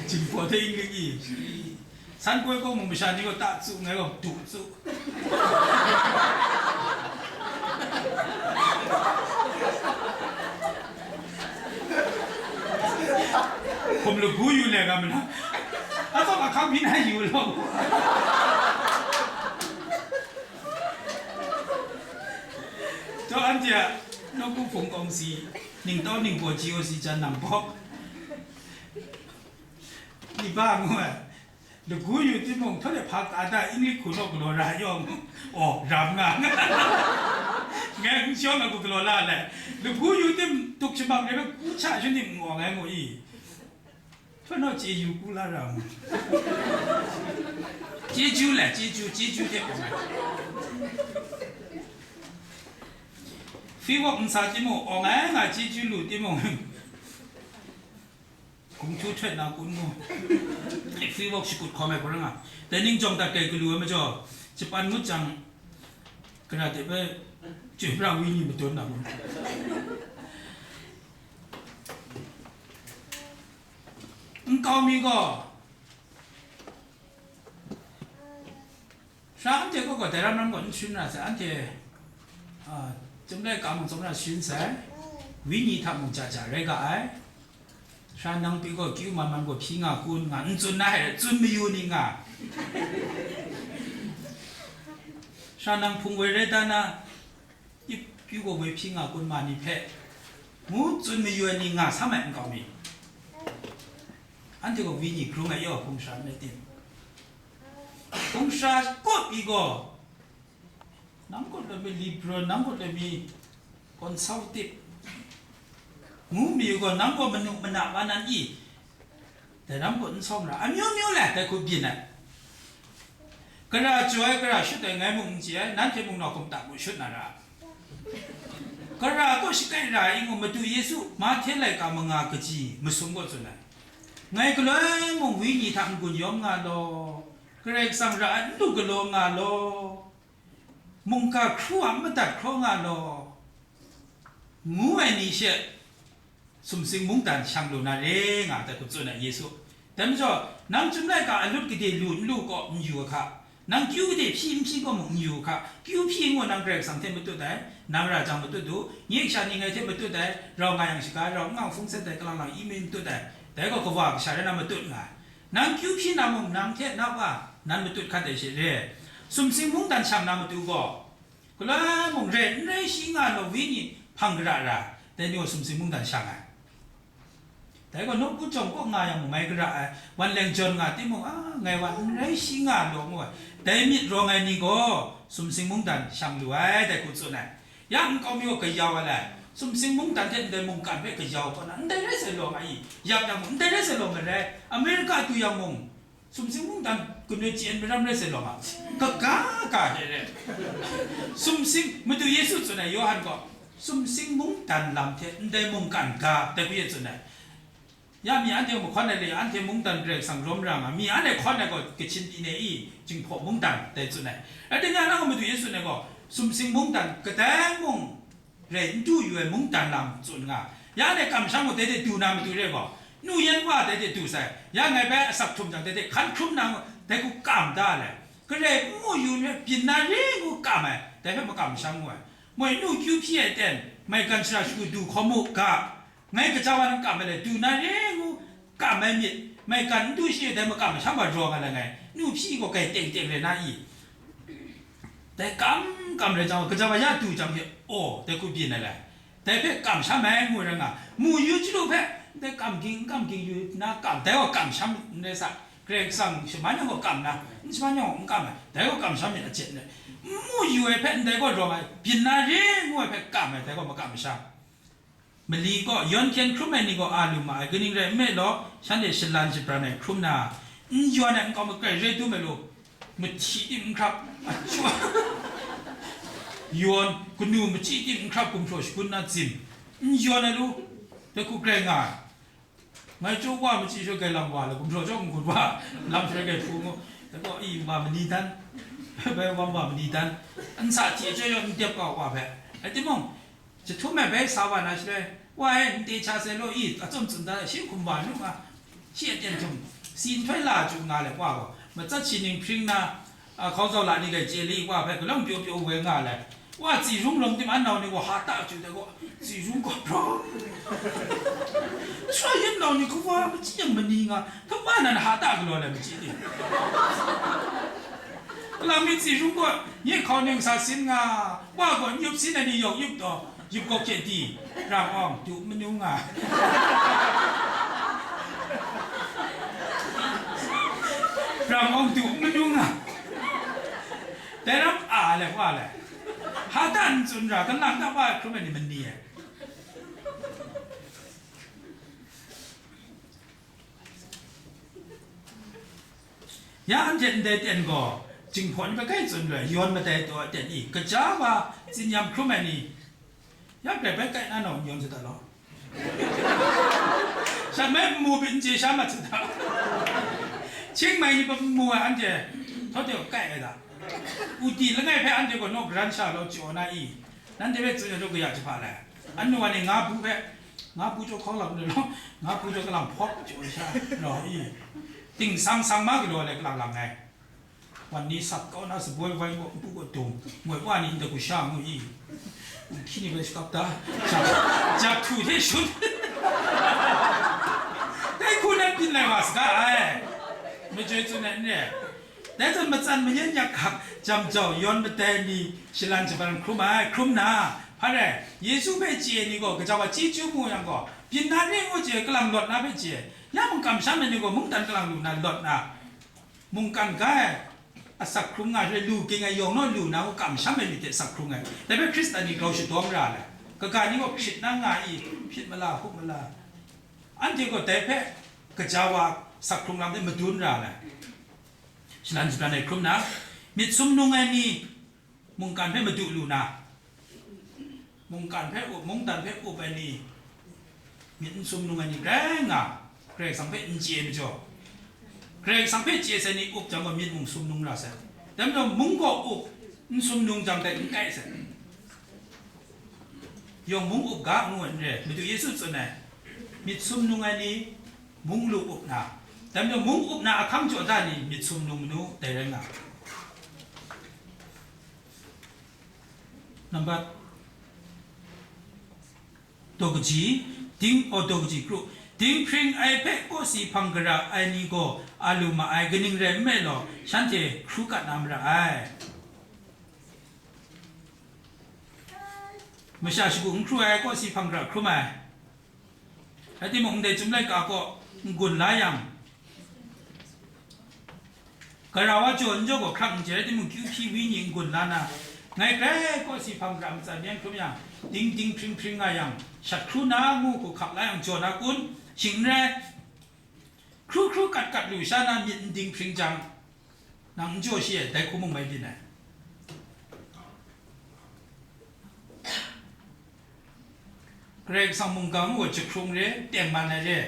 Jinghpaw hte Inglik i shakri. San koi kawng mung masha ni gaw ta tsu, ngai gaw du tsu. Hkum lagu yu le ga mana. Atsawk ahkang byin ai yu law. Taw anhte a nawku hpung kawng si, ningtau ningbaw G O C jan nang bawk. Ni ba ngu ai. Lagu yu timung, htaw de hpa ka da, English hku naw galaw ra yawng, aw, ram nga. Ngai n shawng ai ku galaw la le. Lagu yu tim, tuk shamang de, ku cha shu nim n awng ai ngu i. Htaw naw chye yu ku la ra mu. Chyeju le, chyeju, chyeju de awng ai. Fiwok n sa timung, awng ai nga chyeju lu timung. Kung htu htet na kun mu. Fiwok shakut hkawm ai hpung ring a. Dai ning jawng dat kai galu ai majaw, japan ngut jang, kara de bai, chyoi pra wi ni madun na kun. Nkau mi gaw, Sha anhte kaw gaw dai ram ram gaw n sharin ra sai, anhte, a, Chyum laika mung tsawmra sharin sai, Wenyi hta mung ja ja rai ga ai. Sha nang pyi gaw kyu man man gaw hpyi nga kun nga, n tsun na hte tsun mayu ni nga. Sha nang hpung woi rai da na, ip kyu gaw woi hpyi nga kun ma ni hpe, ngu tsun mayu ai ni nga sam ai nkau mi. Anhte gaw Wenyi hkrung ai yaw hpung sha n rai tim? Hpung sha kawt i gaw, nang kaw loi mi liberal, nang kaw loi mi conservative, ngu mi gaw, nang gaw manu mana wa nan i, dai ram kaw n sawng ra, amyu myu le, dai hku byin ai. Kara jaw ai, kara shut ai, ngai mung n chye ai, nanhte mung nau hkum ta mu shut na ra. Kara kaw shakai ra ai, i ngu Madu Yesu, Mahte laika manga kaji masum kaw tsun ai. Ngai galoi mung Wenyi hta n-gun yawm nga law, Karai Kasang ra ai n lu galaw nga law, mungga hkru a madat hkraw nga law, ngu ai ni she sumsing mungdan shang lu na re nga ai hpe tsun ai Yesu. Dai majaw, nang Chyum laika alut gade lu n lu kaw n yu ai hka, nang kyu gade hpyi n hpyi kaw mung n yu ai hka, kyu hpyi ngu nang Karai Kasang hte matut ai, nang ra jang matut u, nye kasha ni ngai hte matut ai, rau nga yang shaga, rau n nga hpung seng dai, kalang lang i mi matut ai, dai gaw kawa kasha rai na matut nga ai. Nang kyu hpyi na mung, nang hte na wa nan matut hkat ai she re. Sumsing mungdan shang na matu gaw, galoi mung rai n rai shi nga law, Wenyi hpang gara ra, dai ni gaw sumsing mungdan shang ai. Dai gaw nawku jawng kaw nga yang mung ngai gara ai, wan leng jawn nga timung, a, ngai wan n rai shi nga law ngu ai. Dai myit rawng ai ni gaw sumsing mungdan shang lu ai, dai hku tsun ai. Ya nkau mi gaw kayau ai le, sumsing mungdan hte ndai mungkan hpe kayau kaw na, ndai rai sai law nga i, yak yang mung, ndai rai sai law nga rai, Amerika du yang mung, sumsing mungdan kanoi chyen maram rai sai law nga, kaga ga hte re. Sumsing, Madu Yesu tsun ai, Yawhan gaw, sumsing mungdan lam hte ndai mungkan ga, dai hku ye tsun ai. Ya mi anhte mahkawn ai le, anhte mungdan Karai Kasang rawm ra nga, mi anhte hkawn ai gaw Kachin pyi ni i, Jinghpaw mungdan dai tsun ai. Rai timung, ya nang a Madu Yesu tsun ai gaw, sumsing mungdan kadai mung rai n du yu ai mungdan lam tsun nga. Ya anhte kamsham gaw dai de du na matu re gaw, nu yan wa dai de du sai, ya ngai bai asak htum jang dai de hkan hkrum na, dai hku kam da ai. Karai n mu yu ni hpe byin na re ngu kam ai, dai hpe makam masham ngu ai. Moi nu kyu hpyi ai ten, maigan shara shagu du hkawm u ga, ngai gaja wa n kam ai le, du na re ngu kam ai myit, maigan n du shi ai dai makam masham wa rawng ai langai, nu hpyi gaw kai teng teng rai na i? Dai kam kam rai jang, gaja wa ya du jang hte, aw, dai hku byin ai lai. Dai hpe kamsham ai ngu rai nga, mu yu chyalu hpe, ndai kam ging, n kam ging yu na kam, dai gaw kamsham n rai sa, Karai Kasang shaman yang gaw kam na, n shaman yang gaw n kam ai, dai gaw kamsham myit a jet n rai. N mu yu ai hpe ndai gaw rawng ai, byin na re ngu ai hpe kam ai, dai gaw makam masham. Mali gaw, yawn hkyen hkrum ai ni gaw a lu ma ai, kaning rai nme law, shanhte shalan shabran ai hkrum na, n yawn ai nkau makrai rai dum ai lu, mahti tim n hkrap, a chyu, yawn, kanu mahti tim n hkrap gumhpraw shagun na zim, n yawn ai lu, dai hku grai nga ai. Ngai chyu wa machyi shawng grai lam wa le, gumhpraw chyawm n-gun wa, lam shaloi grai hpu ngu, dai gaw, i, wa mani dan, bai wang wa mani dan, n sa hti chyawm yawn n dep kau wa hpe, rai timung, jahtum ai bai sa wa na shaloi, wa e, n te cha sai law i, a tsawm tsun da, shi hkum wa nu nga, shi aten htum, si nhtoi la chyu nga le, wa gaw, Matsat shi ning hpring na, a, hkau zau la ni gai chye li wa hpe, galawng pyaw pyaw woi nga ai. Wa tsi rung rawng tim an nau ni gaw ha ta chyu dai gaw, tsi rung gaw prawng. Sha yin nau ni hku wa machyi yang mani nga, hta wa nan ha ta galaw lai machyi ni. Kalang mi tsi rung gaw, nye hkau ning sa sin nga, wa gaw n yup sin ai ni yawng yup taw, yup kawk hte di, rang awng, du manu nga. Rang awng, du manu nga. Dai ram a le, wa le. Ha ta n tsun ra, kalang ta wa hkrum ai ni mani ai. Ya anhte ndai ten gaw, Jinghpaw ni hpe kai tsun lu ai, yawn madai taw ai ten i, kaja wa tsin-yam hkrum ai ni, ya grai bai kai na naw n yawn sa da law. Sha mai nmu pyi n chye sha mat sa da. Hkying mai ni hpe nmu ai anhte, htaw de kai ai da. Uti langai hpe anhte gaw naw garan sha law jaw na i, nanhte hpe tsun ai daw kaya jahpa lai. Anu wa ni nga bu hpe, nga bu jaw hkawng lam lu law, nga bu jaw kalang hpawt jaw sha law i. Ting sang sang ma galaw ai kalang lang ai. Wan ni sat kau na saboi wai gaw npu gaw dung, ngoi wa ni nta ku sha ngu i. Hkyi ni bai shakap ta, jak, jak htu hte shut. Dai hku nan byin lai wa saga ai. Majoi tsun ai n re. Dai zawn matsan mayan yak hkak, jam jau, yawn madai ni shalan shaban hkrum ai, hkrum na, hpa rai, Yesu hpe chye ai ni gaw, gaja wa chyeju mu yang gaw, byin na re ngu chye, kalang lawt na hpe chye, ya mung kamsham ai ni gaw, mungdan kalang lu na lawt na, mungkan ga ai, asak hkrung nga, re lu ging ai yawng naw lu na, ngu kamsham ai myit hte asak hkrung ai, dai hpe Hkristan ni grau shadawng ra ai, kaga ni gaw hkrit na nga i, hpyit mala, hup mala, anhte gaw dai hpe gaja wa sak hkrung lam hte madun ra ai. Shalan shapran ai hkrum na, myit sumnung ai ni mungkan hpe madu lu na, mungkan hpe up, mungdan hpe up ai ni, myit n sumnung ai ni grai nga, Karai Kasang hpe n chye ai majaw, Karai Kasang hpe chye sai ni up jang gaw, myit mung sumnung ra sai. Dai majaw, mung gaw up, n sumnung jang dai n kai sai. Yawng mung up ga ngu ai n re, Madu Yesu tsun ai, myit sumnung ai ni, mung lu up na, dai majaw mung up na ahkang jaw da ni myit sumnung manu dai rai nga. Nambat daw kaji, ding, aw, daw kaji kru, dinghpring ai hpe kawsi hpang gara ai ni gaw a lu ma ai, kaning rai nme law, shanhte hkru kat na mara ai. Masha shagu n hkru ai kawsi hpang gara hkrum ai. Rai timung, ndai Chyum laika kaw n-gun la yang, gara wa jaw n jaw gaw hkrak n chye, rai timung, kyu hpyi wenyi n-gun la na, ngai grai kawsi hpang gara matsan yan hkrum yang, ding ding hpring hpring nga yang, shat hkru na ngu hku hkap la yang, jaw na kun? Shing n rai. Hkru hkru kat kat lu sha na myit n ding hpring jang, nang n jaw shi ai, dai hku mung mai byin ai. Karai Kasang mungga ngu ai jahkrung re, tengman ai re,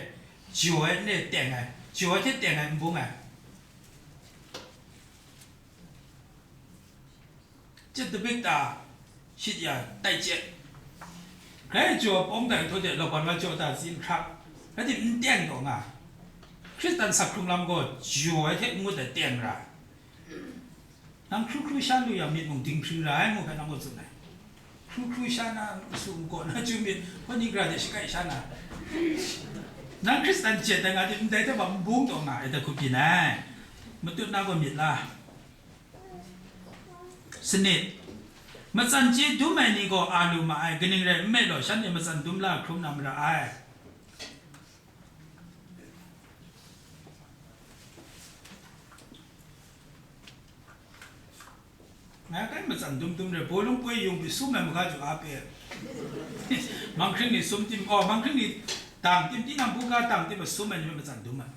jaw ai n re teng ai, jaw ai hte teng ai n bung ai. Chyet dabik ta, shit ya, tai chyet. Grai jaw pawng tai htaw de, lauban wa jaw ta tsin hkrak, rai tim n teng taw nga. Hkristan sak hkrung lam gaw jaw ai hte n ngut ai teng ra. Nang hkru hkru sha lu yang myit mung dinghpring ra ai ngu hpe nang gaw tsun ai. Hkru hkru sha na, su nkaw na chyu myit, hkaw ni gara de shakai sha na. Nang Hkristan chye tai nga di, ndai hte wa n bung taw nga ai, dai hku byin ai. Matut na gaw myit la. Sanit. Matsan chye dum ai ni gaw a lu ma ai, kaning rai nme law, shanhte matsan dum la hkrum na mara ai. Ngai kai matsan dum dum re, bawlung poi yung pyi sum ai maga ju a pe. Manghkring ni sum tim, oh, manghkring ni dang tim, tinang buga dang tim a sum ai ni hpe matsan dum ai.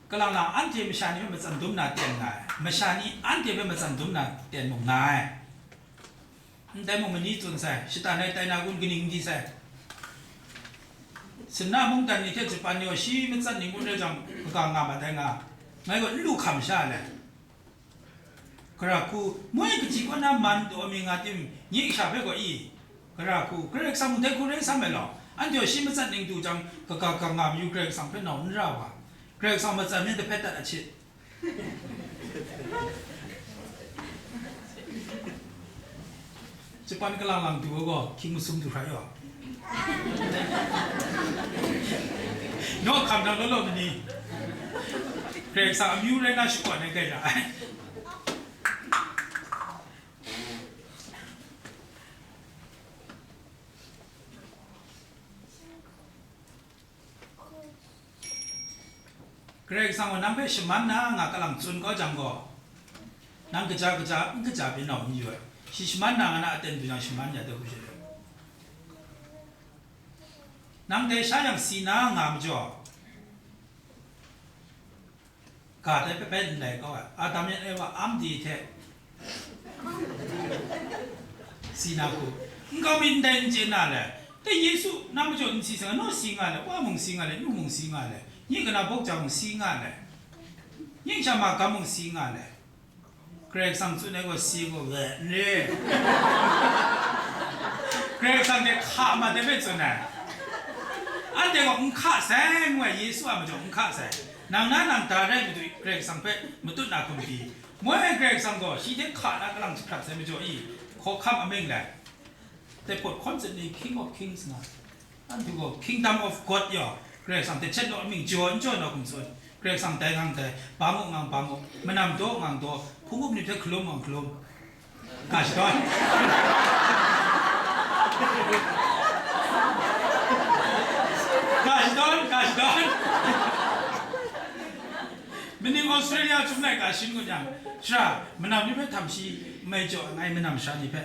Kalang lang anhte masha ni hpe matsan dum na ten nga ai, masha ni anhte hpe matsan dum na ten mung nga ai. Ndai mung mani tsun sai, shatan ai tai na kun kaning n di sai. Sinna mungdan ni hte Japan ni gaw shi matsat ni ngut rai jang, kaga nga mat ai nga, ngai gaw n lu hkam sha ai. Gara hku, moi kaji kaw na man taw mi nga tim, nye kasha hpe gaw i, gara hku, Karai Kasang mung dai hku rai sam ai law, anhte gaw shi matsat ning du jang, kaga kanga mayu Karai Kasang hpe nau n ra wa. Karai Kasang matsan myit dahpet dat a chit. Japan kalang lang du ai gaw, hkying masum du hkra yaw. Naw hkam nang law law ma ni? Karai Kasang amyu rai na shakawn ai kai ra ai. Karai Kasang gaw nang hpe shaman na nga kalang tsun kau jang gaw, nang kaja kaja, n kaja pyi nau n yu ai. Shi shaman na nga na aten du jang shaman ya de hku she. Nang dai sha yang si na nga majaw, ga dai hpe bai n lai kau ai, Adam yan Ewa am di hte si na hku, nkau mi ndai n chye na le, dai Yesu na majaw n si sa nga, naw si nga le, wa mung si nga le, nu mung si nga le, nyi kana bawk ja mung si nga le, nyi sha ma gam mung si nga le. Karai Kasang tsun ai gaw si gaw we n re. Karai Kasang hte hka ma de hpe tsun ai. Anhte gaw n hka sai, ngu ai, Yesu a majaw n hka sai. Nang na nang da rai madu, Karai Kasang hpe matut na hkum pyi. Moi ai Karai Kasang gaw shi hte hka na kalang jahkrat sai majaw i, hkawhkam ameng lai. Dai pawt constantly King of Kings nga. Anhte gaw Kingdom of God yaw, Karai Kasang hte htet law amying jaw n jaw na hkum tsun. Karai Kasang dai ngang dai, ba mu ngang ba mu, manam daw ngang daw, hpung up ni hte hkalum ngang hkalum. Ga shadawn. Ga shadawn, ga shadawn. Maning Australia chyum lai ga shin ngut yang, shara, manam ni hpe htam shi mai jaw ai manam shara ni hpe.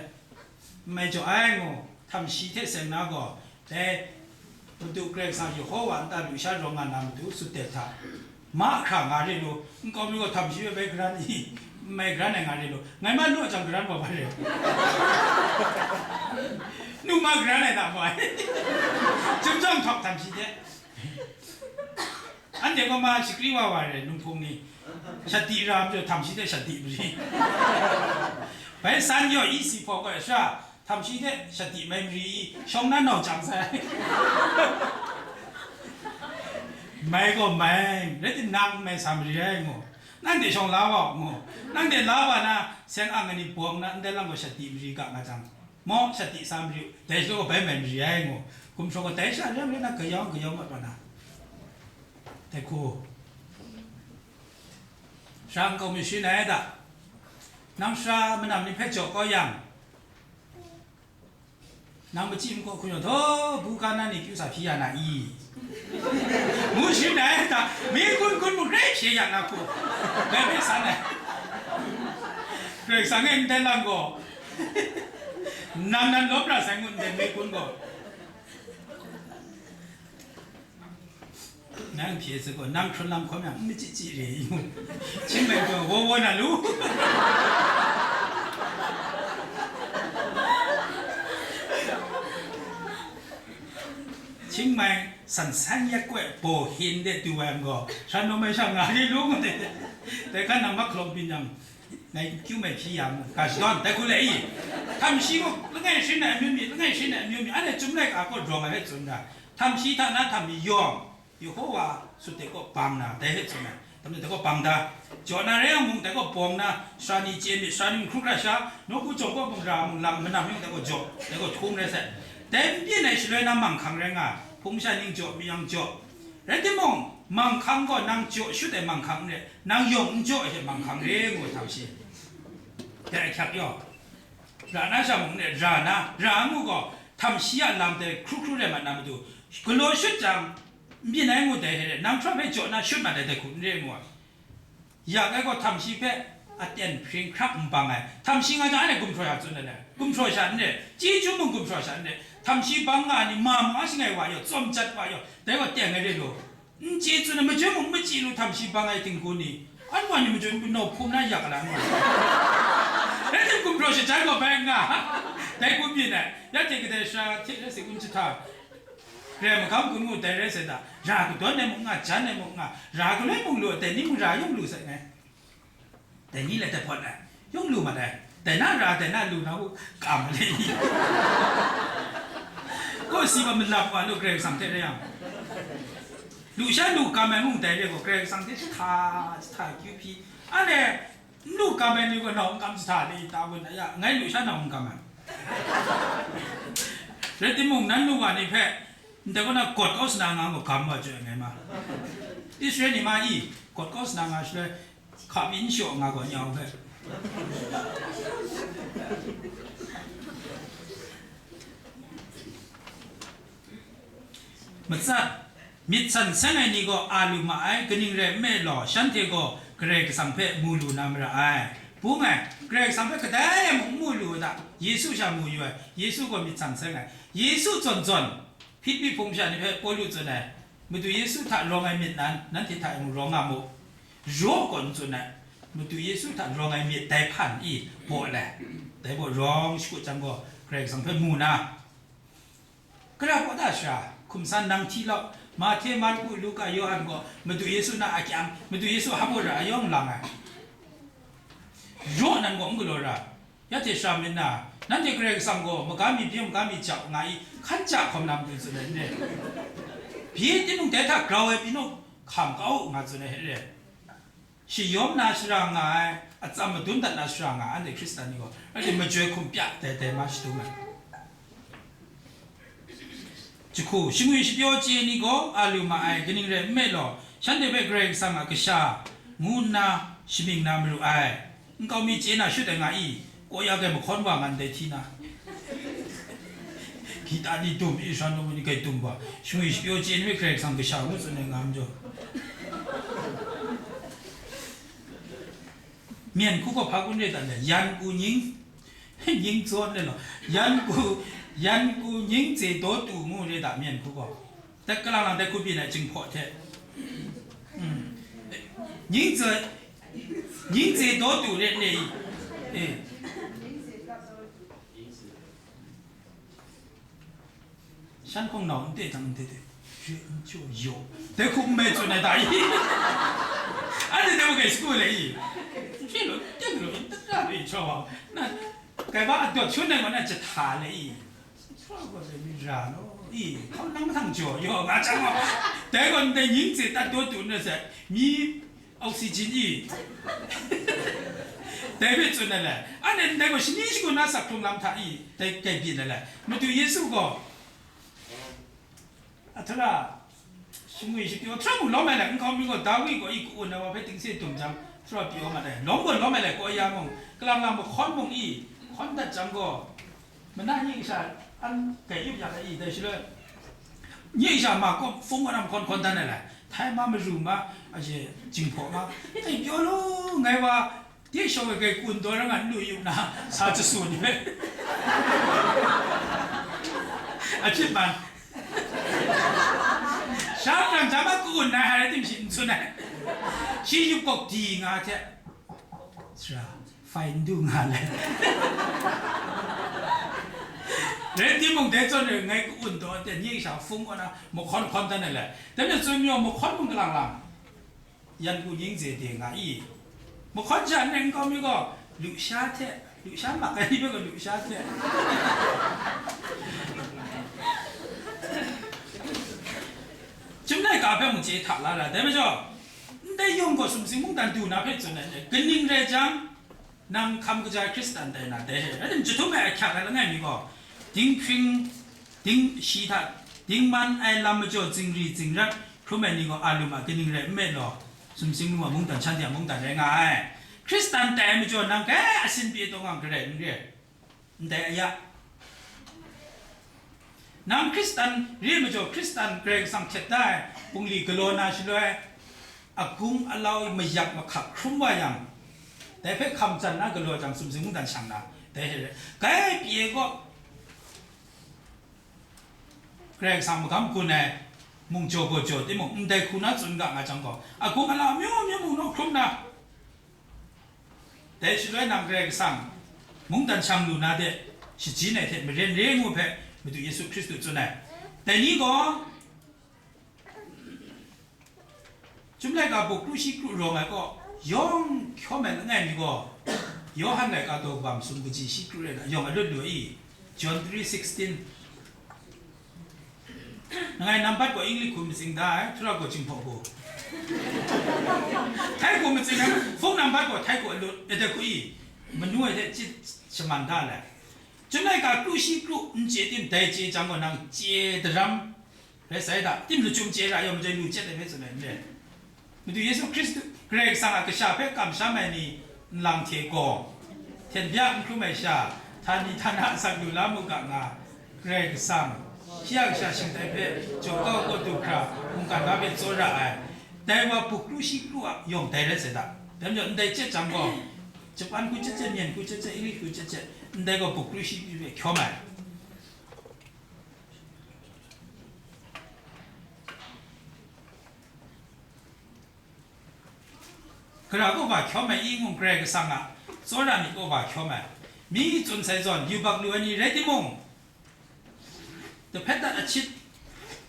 Mai jaw ai ngu, htam shi hte seng na gaw, dai Madu Karai Kasang Yehowa nta lusha rawng nga na matu sut de hta, mahkra nga re lu, nkau mi gaw htam shi hpe bai garan i, mai garan ai nga re lu, ngai ma lu a jang garan wa ba re. Nu ma garan ai hta bawai. Chyum jang htawk htam shi hte. Anhte gaw ma shakri wa wa re, lunghpung ni. Shadi ra majaw, htam shi hte shadi mari. Bai san yaw isi hpaw gaw sha, htam shi hte shadi mai mari i, shawng na nau chyang sai. Mai gaw mai, rai timung, mai sa mari ai ngu. Nanhte shawng la wa ngu. Nanhte la wa na, seng ang ai ni bawng na, ndai lang gaw shadi mari ga nga jang. Maw, shadi sa mari u, dai shaloi gaw bai mai mari ai ngu, gumhpraw gaw dai sha rem rem na kayawng kayawng mat wa na. Dai hku, sara nkau mi sharin ai da, nang sara manam ni hpe jaw kau yang, nang machyi makaw hku yaw, daw, buga na ni kyu sa hpyi ya na i? Ngu sharin ai da, mi kun kun mung rai hpye ya na hku, dai hpe san ai. Karai Kasang e ndai lam gaw, nang nan lawm ra sai ngut ndai mi kun gaw. Nang hpye sa gaw, nang hkrun lam hkawm yang, n machyi chyi re i mu. Hpyi mai gaw, wo wo na lu. Hpyi mai san san yak koi baw hin de du ai gaw, shan nau mai sha nga ri lu ngu de. Dai hkan nang mahkalawng byin yang, ngai kyu mai hpyi ya mu, ga shadawn, dai hku le i. Htam shi gaw, langai sharin ai amyu myi, langai sharin ai amyu myi, anhte Chyum laika kaw drawng ai hpe tsun ga, htam shi hta na htam mi yawng, Yehowa sut de kaw bang na, dai hpe tsun ai. Htam de dai kaw bang da, jaw na rai yang mung, dai kaw bawng na, sara ni chye myit, sara ni n hkru hkra sha, nawku jawng kaw mung ra mung lam, manam yawng dai kaw jaw, dai kaw hkung rai sai. Dai n byin ai shaloi na manghkang rai nga, hpung masha ning jaw, mi yang jaw. Rai timung, manghkang gaw nang jaw shut ai manghkang n rai, nang yawng n jaw ai hte manghkang re ngu ai htam shi. Dai ahkyak yaw, ra na sha mung n rai, ra na, ra ngu gaw, htam shi a lam dai hkru hkru rai mat na matu, galaw shut jang, n byin ai ngu dai hte rai, nang hprawt hpe jaw na shut mat ai dai hku n re ngu ai. Yak ai gaw htam shi hpe aten hpring hkrak n bang ai. Htam shi nga jang, anhte gumhpraw sha tsun ai, gumhpraw sha n re, chyeju mung gumhpraw sha n re. Htam shi bang nga ai ni, ma mung a shangai wa yaw, tsawm jat wa yaw, dai gaw teng ai re lu. N chye tsun ai, majoi mung n machyi lu, htam shi bang ai htinggu ni. Anwa ni majoi nawk hpum na yak la nwa. Rai tim gumhpraw shajan gaw bai n nga. Dai hku byin ai. Ya hte kadai sara hte rai sai kun jahta. Karai magam kun ngu dai rai sai ta, ra kadawn ai mung nga, jan ai mung nga, ra galoi mung lu, dai ni mung ra yawng lu sai ngai. Dai ni lai dai pawt ai, yawng lu mat ai, dai na ra, dai na lu na u, kam ai ni. Kaw si wa malap wa lu, Karai Kasang hte rai yang. Lu sha lu kam ai mung dai re gaw, Karai Kasang hte jahta, jahta akyu hpyi. Anhte n lu kam ai ni gaw nau n kam jahta le i ta gun, aya, ngai lu sha nau n kam ai. Rai timung, nan lu wa ni hpe, ndai kaw na gawt kau sa na nga gaw gam wa joi ai ngai ma. Israel ni ma i, gawt kau sa na nga shaloi, hkap yin shaw nga gaw nyau hpe. Matsat, myit san seng ai ni gaw a lu ma ai, kaning rai nme law, shanhte gaw Karai Kasang hpe mu lu na mara ai. Bung ai, Karai Kasang hpe kadai mung n mu lu ai hta, Yesu sha mu yu ai, Yesu gaw myit san seng ai. Yesu zawn zawn, Hpilipi hpung masha ni hpe Pawlu tsun ai, Madu Yesu hta rawng ai myit nan, nanhte hta e mung rawng nga mu. Raw gaw n tsun ai, Madu Yesu hta rawng ai myit dai hpan i baw lai. Dai baw rawng shakut jang gaw, Karai Kasang hpe mu na, Gara baw da sara, hkum san nang hti lau, Mahte, Marku, Luka, Yawhan gaw Madu Yesu na akyang, Madu Yesu hpa baw ra ayawng lang ai. Raw nan gaw n galaw ra, ya hte sara myit na, nanhte Karai Kasang gaw maga mi byin, maga mi jau nga i, hkan ja hkawm na matu tsun ai n re. Byi timung dai hta grau ai pyi naw hkam kau u nga tsun ai hte re. Shayawm na shara nga ai, atsam madun dat na shara nga ai, anhte Hkristan ni gaw, anhte majoi hkum pya dai dai ma shadum ai. Jahku, shingwi shapyaw chye ni gaw a lu ma ai, kaning rai nme law, shanhte hpe Karai Kasang a kasha ngu nna shamying na maru ai. Nkau mi chye na shut ai nga i, kawya kai mahkawn wa nga ndai hti na. Kita ni dum, Israel num ni kai dum wa, shingwi shapyaw chye ni hpe Karai Kasang kasha ngu tsun ai nga majaw. Myen hku gaw hpa kun re ta le, yan ku nying, nying zawn le law, yan ku, yan ku nying tse daw tu ngu re ta, myen hku gaw. Dai kalang lang dai hku byin ai Jinghpaw hte. Mm. Nying tse, nying tse daw tu re ne i. Eh. Shan hkawng nau n te jang n te te, hpyi n chyu yaw, dai hku n mai tsun ai ta i? Anhte dai wa kai sagu le i? Hpyi law, n teng law, n teng law i, chaw wa, na, kai wa a dawt shun ai gaw na jahta le i? Chaw gaw le mi ra law i, hkau nang mahtang jaw yaw nga jang gaw, dai gaw ndai nying tse tat daw tu na sai, mi oxygen i. Dai hpe tsun ai le, anhte ndai gaw shani shagu na sak hkrung lam hta i, dai kai byin ai le, Madu Yesu gaw, a, hta la, shingwi shapyaw hta mung lawm ai le, nkau mi gaw Dawi gaw i ka-un ai wa hpe tingse dum jang, hta pyaw mat ai, lawm gaw lawm ai le, kawya mung, kalang lang mahkawn mung i, hkawn dat jang gaw, mana nye kasha an kai yup ya ai i, dai shaloi, nye kasha ma kaw hpung kaw na mahkawn hkawn dan ai le, htai ma, maru ma, a je, Jinghpaw ma, dai pyaw lu, ngai wa, Dai shawng e kai kun daw ra nga n lu yu na, sa jasu ni hpe. A hpyi man. Sha brang jam a kun na, hai rai tim shi n tsun ai. Shi yup kawk di nga hte. Sara, fai n du nga le. Rai timung, dai zawn e ngai ka-un daw ai hte, nye sha hpung kaw na mahkawn hkawn dan ai le. Dai majaw tsun maw, mahkawn mung kalang lang. Yan ku nying ze de nga i. Mahkawn sha n rai nkau mi gaw, lusha hte, lusha mak ai ni hpe gaw lusha hte. Chyum laika hpe mung chye hta la ra, dai majaw, ndai yawng gaw sumsing mungdan du na hpe tsun ai, kaning rai jang, nang hkam kaja Hkristan tai na, dai hte rai tim jahtum ai ahkyak ai langai mi gaw, dinghpring, ding, shi hta dingman ai lam majaw zingri zingrat hkrum ai ni gaw a lu ma, kaning rai nme law, sumsing lu ma mungdan shanhte a mungdan rai nga ai. Hkristan tai ai majaw nang kai asin pyi taw nga garai n re, ndai aya. Nang Hkristan re ai majaw, Hkristan Karai Kasang htet da ai bungli galaw na shaloi, agung alau mayak mahkak hkrum wa yang, dai hpe hkam tsan na galaw jang, sumsing mungdan shang na, dai hte rai, kai pyi ai gaw, Karai Kasang magam gun ai mung jaw gaw jaw timung, ndai hku na tsun ga nga jang gaw, agung alau amyu amyu mung naw hkrum na, dai shaloi nang Karai Kasang mungdan shang lu na de, shajin ai hte maren re ngu hpe Madu Yesu Hkristu tsun ai. Dai ni gaw, Chyum laika buk kru shi kru rawng ai kaw, yawng hkyawm ai langai mi gaw, Yawhan laika daw kaba masum kaji shi kru rai na, yawng alut lu ai i, John three sixteen. Langai nambat gaw English hku matsing da ai, Htara gaw Jinghpaw hku. Thai hku matsing ai, phone nambat gaw Thai hku alut, ede hku i, manu ai hte chyit shaman da ai. Chyum laika kru shi kru n chye tim, dai chye jang gaw nang chye daram rai sai da, tim lachyum chye ra yaw, majai lu chyet ai hpe tsun ai n re. Madu Yesu Hkristu, Karai Kasang a kasha hpe kamsham ai ni nlang hte gaw, hten bya n hkrum ai sha, htani htana asak lu la mu ga nga, Karai Kasang, shi a kasha shingtai hpe jaw kau kawt du hkra, mungkan ga hpe tsawra ai, dai wa buk kru shi kru a yawng dai rai sai da. Dai majaw, ndai chyet jang gaw, Japan hku chyet chyet, Myen hku chyet chyet, English hku chyet chyet, ndai gaw buk kru shi kru hpe hkyawm ai. Gara kaw wa hkyawm ai i ngu, Karai Kasang a tsawra myit kaw wa hkyawm ai. Mi tsun sai zawn, yubak lu ai ni rai timung, dahpet dat achit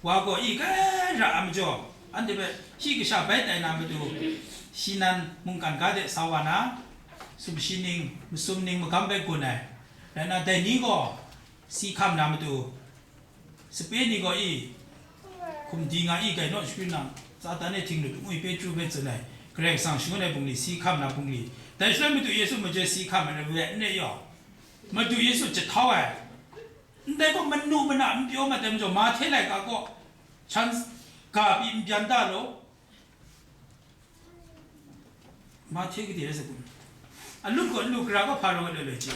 wa gaw i gara a majaw, anhte hpe shi kasha bai tai na matu, shi nan mungkan ga de sa wa na, sumshi ning, masum ning magam bai gun ai. Rai nna, dai ni gaw si hkam na matu, sape ni gaw i, hkum di nga i, gai naw shakyu nang, Satan e htinglut ngwi Petru hpe tsun ai, Karai Kasang shangun ai bungli, si hkam na bungli. Dai shaloi Madu Yesu majoi si hkam ai rai n re yaw, Madu Yesu jahtau ai. Ndai gaw manu mana n pyaw mat ai majaw, Mahte laika gaw, shan ga pyi n byan da law, Mahte gade rai sa kun? Alut gaw n lu, gara gaw hpa rawng ai loi loi chye.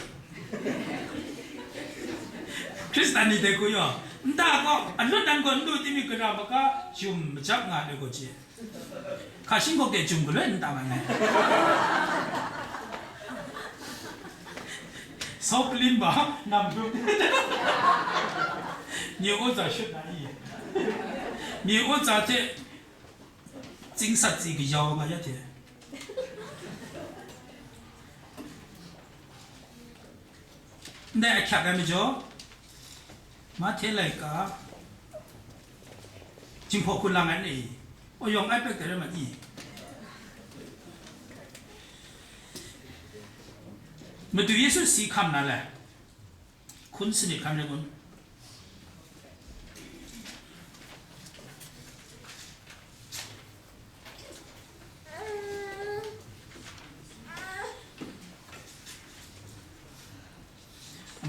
Hkristan ni dai hku yaw, nta gaw alut nan gaw n lu timung, gara maga jum majap nga ai loi gaw chye. Hka shinggawk de jum galoi n tam ai ngai. Sau kalin ba nam dum. Nye o za shut na i. Nye o za hte Tsing sat tsi kayau nga ya hte. Ndai ahkyak ai majaw, Mahte laika, Jinghpaw hku lang ai ni, o yawng ai pek de rai ma ni? Madu Yesu si hkam na le? Hkun sanit hkan rai kun?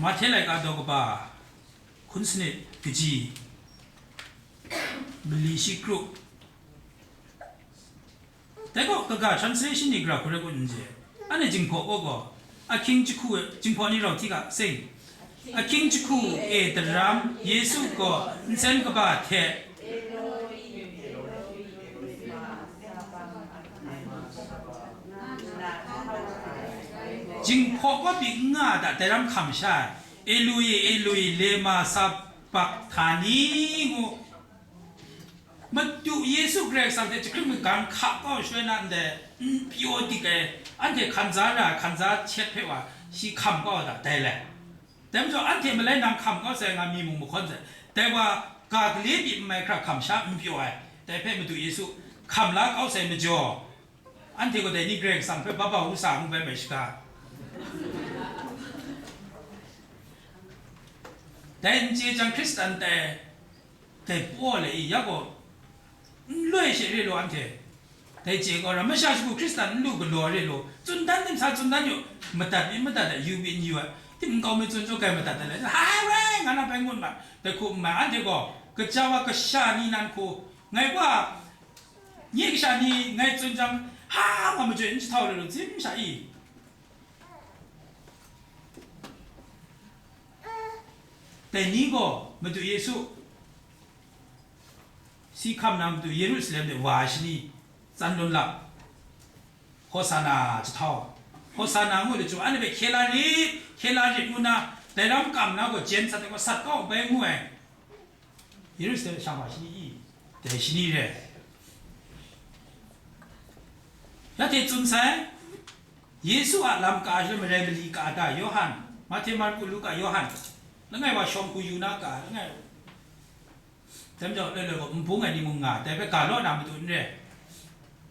Mahte laika daw kaba, hkun sanit kaji, mali shi kru. Dai gaw, kaga translation ni gara hku rai kun n je? Anhte Jinghpaw gaw gaw, ahkying jahku e, Jinghpaw ni rau hti ga, sing. Ahkying jahku e daram Yesu gaw nsen kaba hte, Jinghpaw gaw pyi n nga a ta, dai ram hkam sha ai, Eloi, Eloi, lema sabakhtani ngu. Madu Yesu Karai Kasang hte jahkring magam hka kau shaloi na ndai n pyaw dik ai, anhte hkan za ra, hkan za hkyet hpe wa shi hkam kau ai ta, dai le. Dai majaw, anhte malai nang hkam kau sai nga mi mung mahkawn sai, dai wa ga gale pyi n mai hkra hkam sha n pyaw ai, dai hpe Madu Yesu hkam la kau sai majaw, anhte gaw dai ni Karai Kasang hpe baba u sa ngu bai mai shaga. Dai n chye jang Hkristan tai, dai paw le i, ya gaw, n loi she re law anhte, dai chye kau ra, masha shagu Hkristan n lu galaw re law, tsun dan tim sa tsun dan yu, madat mi madat ai, yu mi n yu ai, tim nkau mi tsun tsun gai madat ai le, hai wai, nga na bai ngut ma, dai hku n mai, anhte gaw, kaja wa kasha ni nan hku, ngai wa, nye kasha ni ngai tsun jang, ha, nga majoi n jahtau re law, zim sha i. Dai ni gaw Madu Yesu si hkam na matu Yerusalem de wa ai shani, tsan lun lap, Hosana jahtau, Hosana ngu lachyum, anhte hpe hkye la rit, hkye la rit ngu na, dai ram kam na gaw jen sat ai gaw sat kau bai ngu ai. Yerusalem shang wa shani i, dai shani re. Ya hte tsun sai, Yesu a lam ka ai shaloi marai mali ka ai ta, Yawhan, Mahte, Marku, Luka, Yawhan, langai wa shawng hku yu na ka ai, langai. Dai majaw, loi loi gaw n bung ai ni mung nga, dai hpe ga law na matu n re.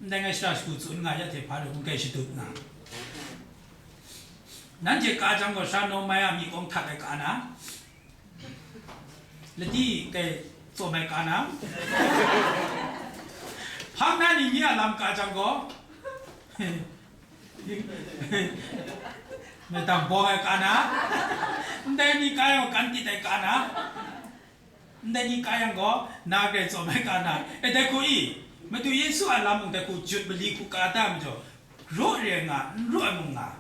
Ndai ngai shara shagu tsun nga, ya hte hpa rai hkun kai shadut nga. Nanhte ka jang gaw, sara nawng mai a myi kawng htat ai ka na, ladi kai tsaw mai ka na, hpang na ni nye a lam ka jang gaw, madang bawng ai ka na, ndai ni ka yang gaw, kan tit ai ka na, ndai ni ka yang gaw, na grai tsaw mai ka na, e, dai hku i, Madu Yesu a lam mung dai hku jut mali hku ka da majaw, raw re ai nga, n raw ai mung nga.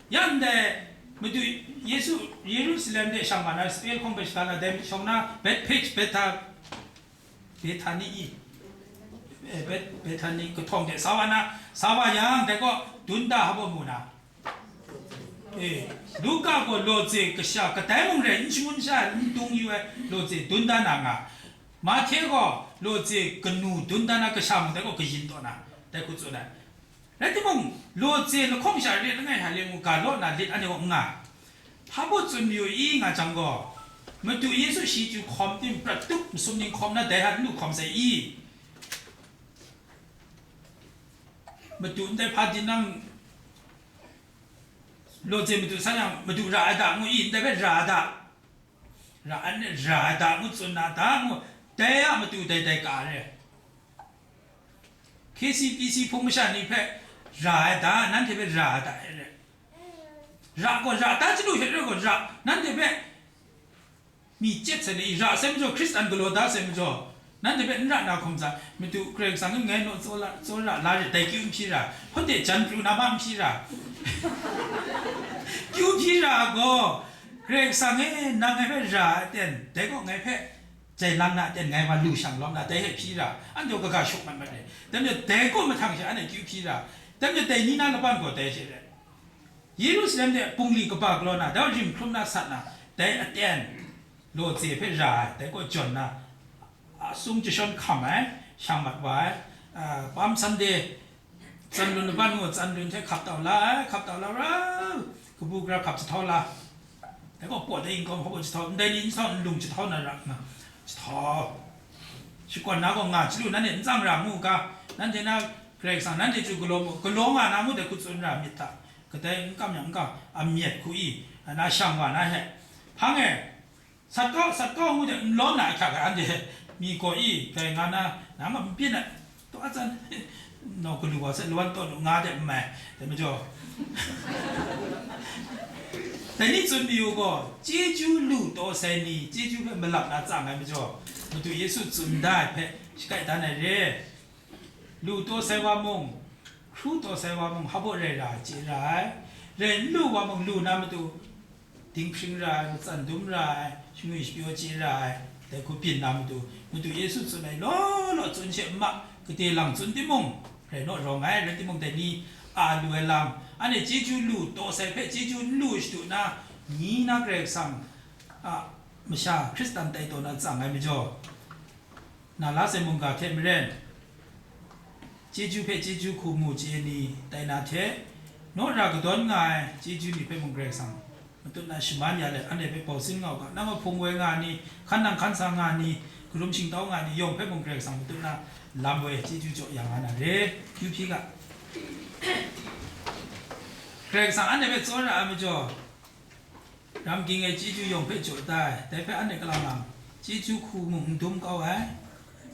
Ya ndai, Madu Yesu Yerusalem de shang wa na, Israel hkawng hpe shaga na, dai shawng na, Bethphage, Betha, Bethani i, eh, Bet-, Bethani kahtawng de sa wa na, sa wa yang, dai gaw dun da hpa mu na. Eh, Luka gaw lawze kasha kadai mung rai, n shangun sha, n dung yu ai lawze dun da na nga. Mahte gaw lawze kanu dun da na kasha mung dai gaw kayin taw na, dai hku tsun ai. Rai timung, lawze lahkawng sha re langai hta le ngu ga law na lit anhte gaw n nga. Hpa baw tsun mayu i nga jang gaw, Madu Yesu shi chyu hkawm tim, prat tup masum ning hkawm na dai hta n lu hkawm sai i? Madu ndai hpa tinang lawze madu san yang, madu ra ai da ngu i, ndai hpe ra ai da. Ra ai, ra ai da ngu tsun na, da ngu, dai a matu dai dai ka re. K C B C hpung masha ni hpe ra ai da, nanhte hpe ra ai da e re. Ra gaw ra, da chyalu hte re gaw ra, nanhte hpe mi chyet sai le i, ra sai majaw, Hkristan galaw da sai majaw, nanhte hpe n ra na hkum sa, Madu Karai Kasang e ngai naw tsawra, tsawra la re, dai kyu n hpyi ra, hpawt de jan pru na ma n hpyi ra, kyu hpyi ra gaw, Karai Kasang e nang ngai hpe ra ai ten, dai gaw ngai hpe jai lang na ten, ngai wa lu shang lawm na, dai hpe hpyi ra, anhte gaw kaga shawk mat mat re, dai majaw dai gaw mahtang she anhte kyu hpyi ra, dai majaw dai ni na laban gaw dai she re. Yerusalem de bungli kaba galaw na, dai rim hkrum na sat na, dai aten lawze hpe ra ai, dai kaw jawn na, a sung jashawn hkam ai, shang mat wa ai, a, Palm Sunday, tsan lun laban ngu, tsan lun hte hkap tau la ai, hkap tau la ra, kabu gara hkap jahtau la, dai kaw pawt ai yingkawm hkawk jahtau, ndai ni jahtau, nlung jahtau na ra nna, jahtau, shakawn na gaw nga chyalu, nanhte n tsang ra mu ga, nanhte na Karai Kasang nanhte chyu galaw mu, galaw nga na ngu dai hku tsun ra myit hta, kadai n kam yang n kam, a myit hku i, na shang wa na he, hpang e, sat kau, sat kau ngu de, n lawm na ahkyak ai anhte, mi gaw i, kai nga na, nang a n byin ai, taw a tsan, nau galu wa se, lawan taw lu nga de n mai, dai majaw, dai ni tsun mayu gaw, chyeju lu taw sai ni, chyeju hpe malap na tsang ai majaw, Madu Yesu tsun da ai hpe, shakai dan ai re. Lu taw sai wa mung, hkru taw sai wa mung, hpa baw rai ra ai, chye ra ai. Rai n lu wa mung, lu na matu, dinghpring ra ai, matsan dum ra ai, shangwi shapyaw chye ra ai, dai hku byin na matu, Madu Yesu tsun ai law law tsun she n ma, gade lang tsun timung, rai naw rawng ai, rai timung dai ni a lu ai lam, anhte chyeju lu taw sai hpe chyeju n lu shadu na, ni na Karai Kasang a masha Hkristan tai taw na tsang ai majaw, na la sai mungga hte maren, chyeju hpe chyeju hku mu chye ni tai na hte, naw ra kadawn nga ai chyeju ni hpe mung Karai Kasang matut na shaman ya let, anhte hpe bau sin nga u ga, nang a hpung woi nga ni, hkan nang hkan sa nga ni, karum shingtau nga ni, yawng hpe mung Karai Kasang matut na lam woi chyeju jaw ya nga na re, kyu hpyi ga. Karai Kasang anhte hpe tsawra ai majaw, ram ging e chyeju yawng hpe jaw da ai, dai hpe anhte kalang lang chyeju hku mung n dum kau ai.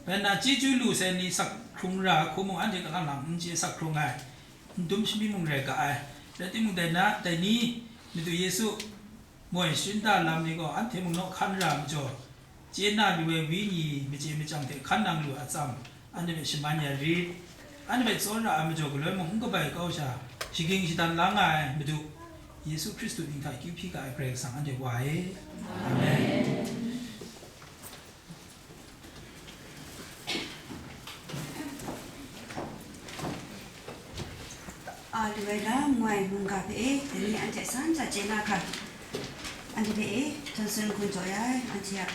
Bai nna chyeju lu sai ni sak hkrung ra ai hku mung anhte kalang lang n chye sak hkrung ai, n dum shamyi mung rai ga ai. Rai timung dai na, dai ni, Madu Yesu moi sharin da lam ni gaw anhte mung naw hkan ra ai majaw, chye na lu ai wenyi machye machyang hte hkan nang lu a atsam, anhte hpe shaman ya rit. Anhte hpe tsawra ai majaw galoi mung n kabai kau sha, shaging shadan la nga ai Madu Yesu Hkristu mying hta kyu hpyi ga ai Karai Kasang anhte wa e. Amen. A lu ai la ngu ai mungga hpe e, dai ni anhte san hta chye na hkra, anhte hpe e, Johnson hkun jaw ya ai, anhte a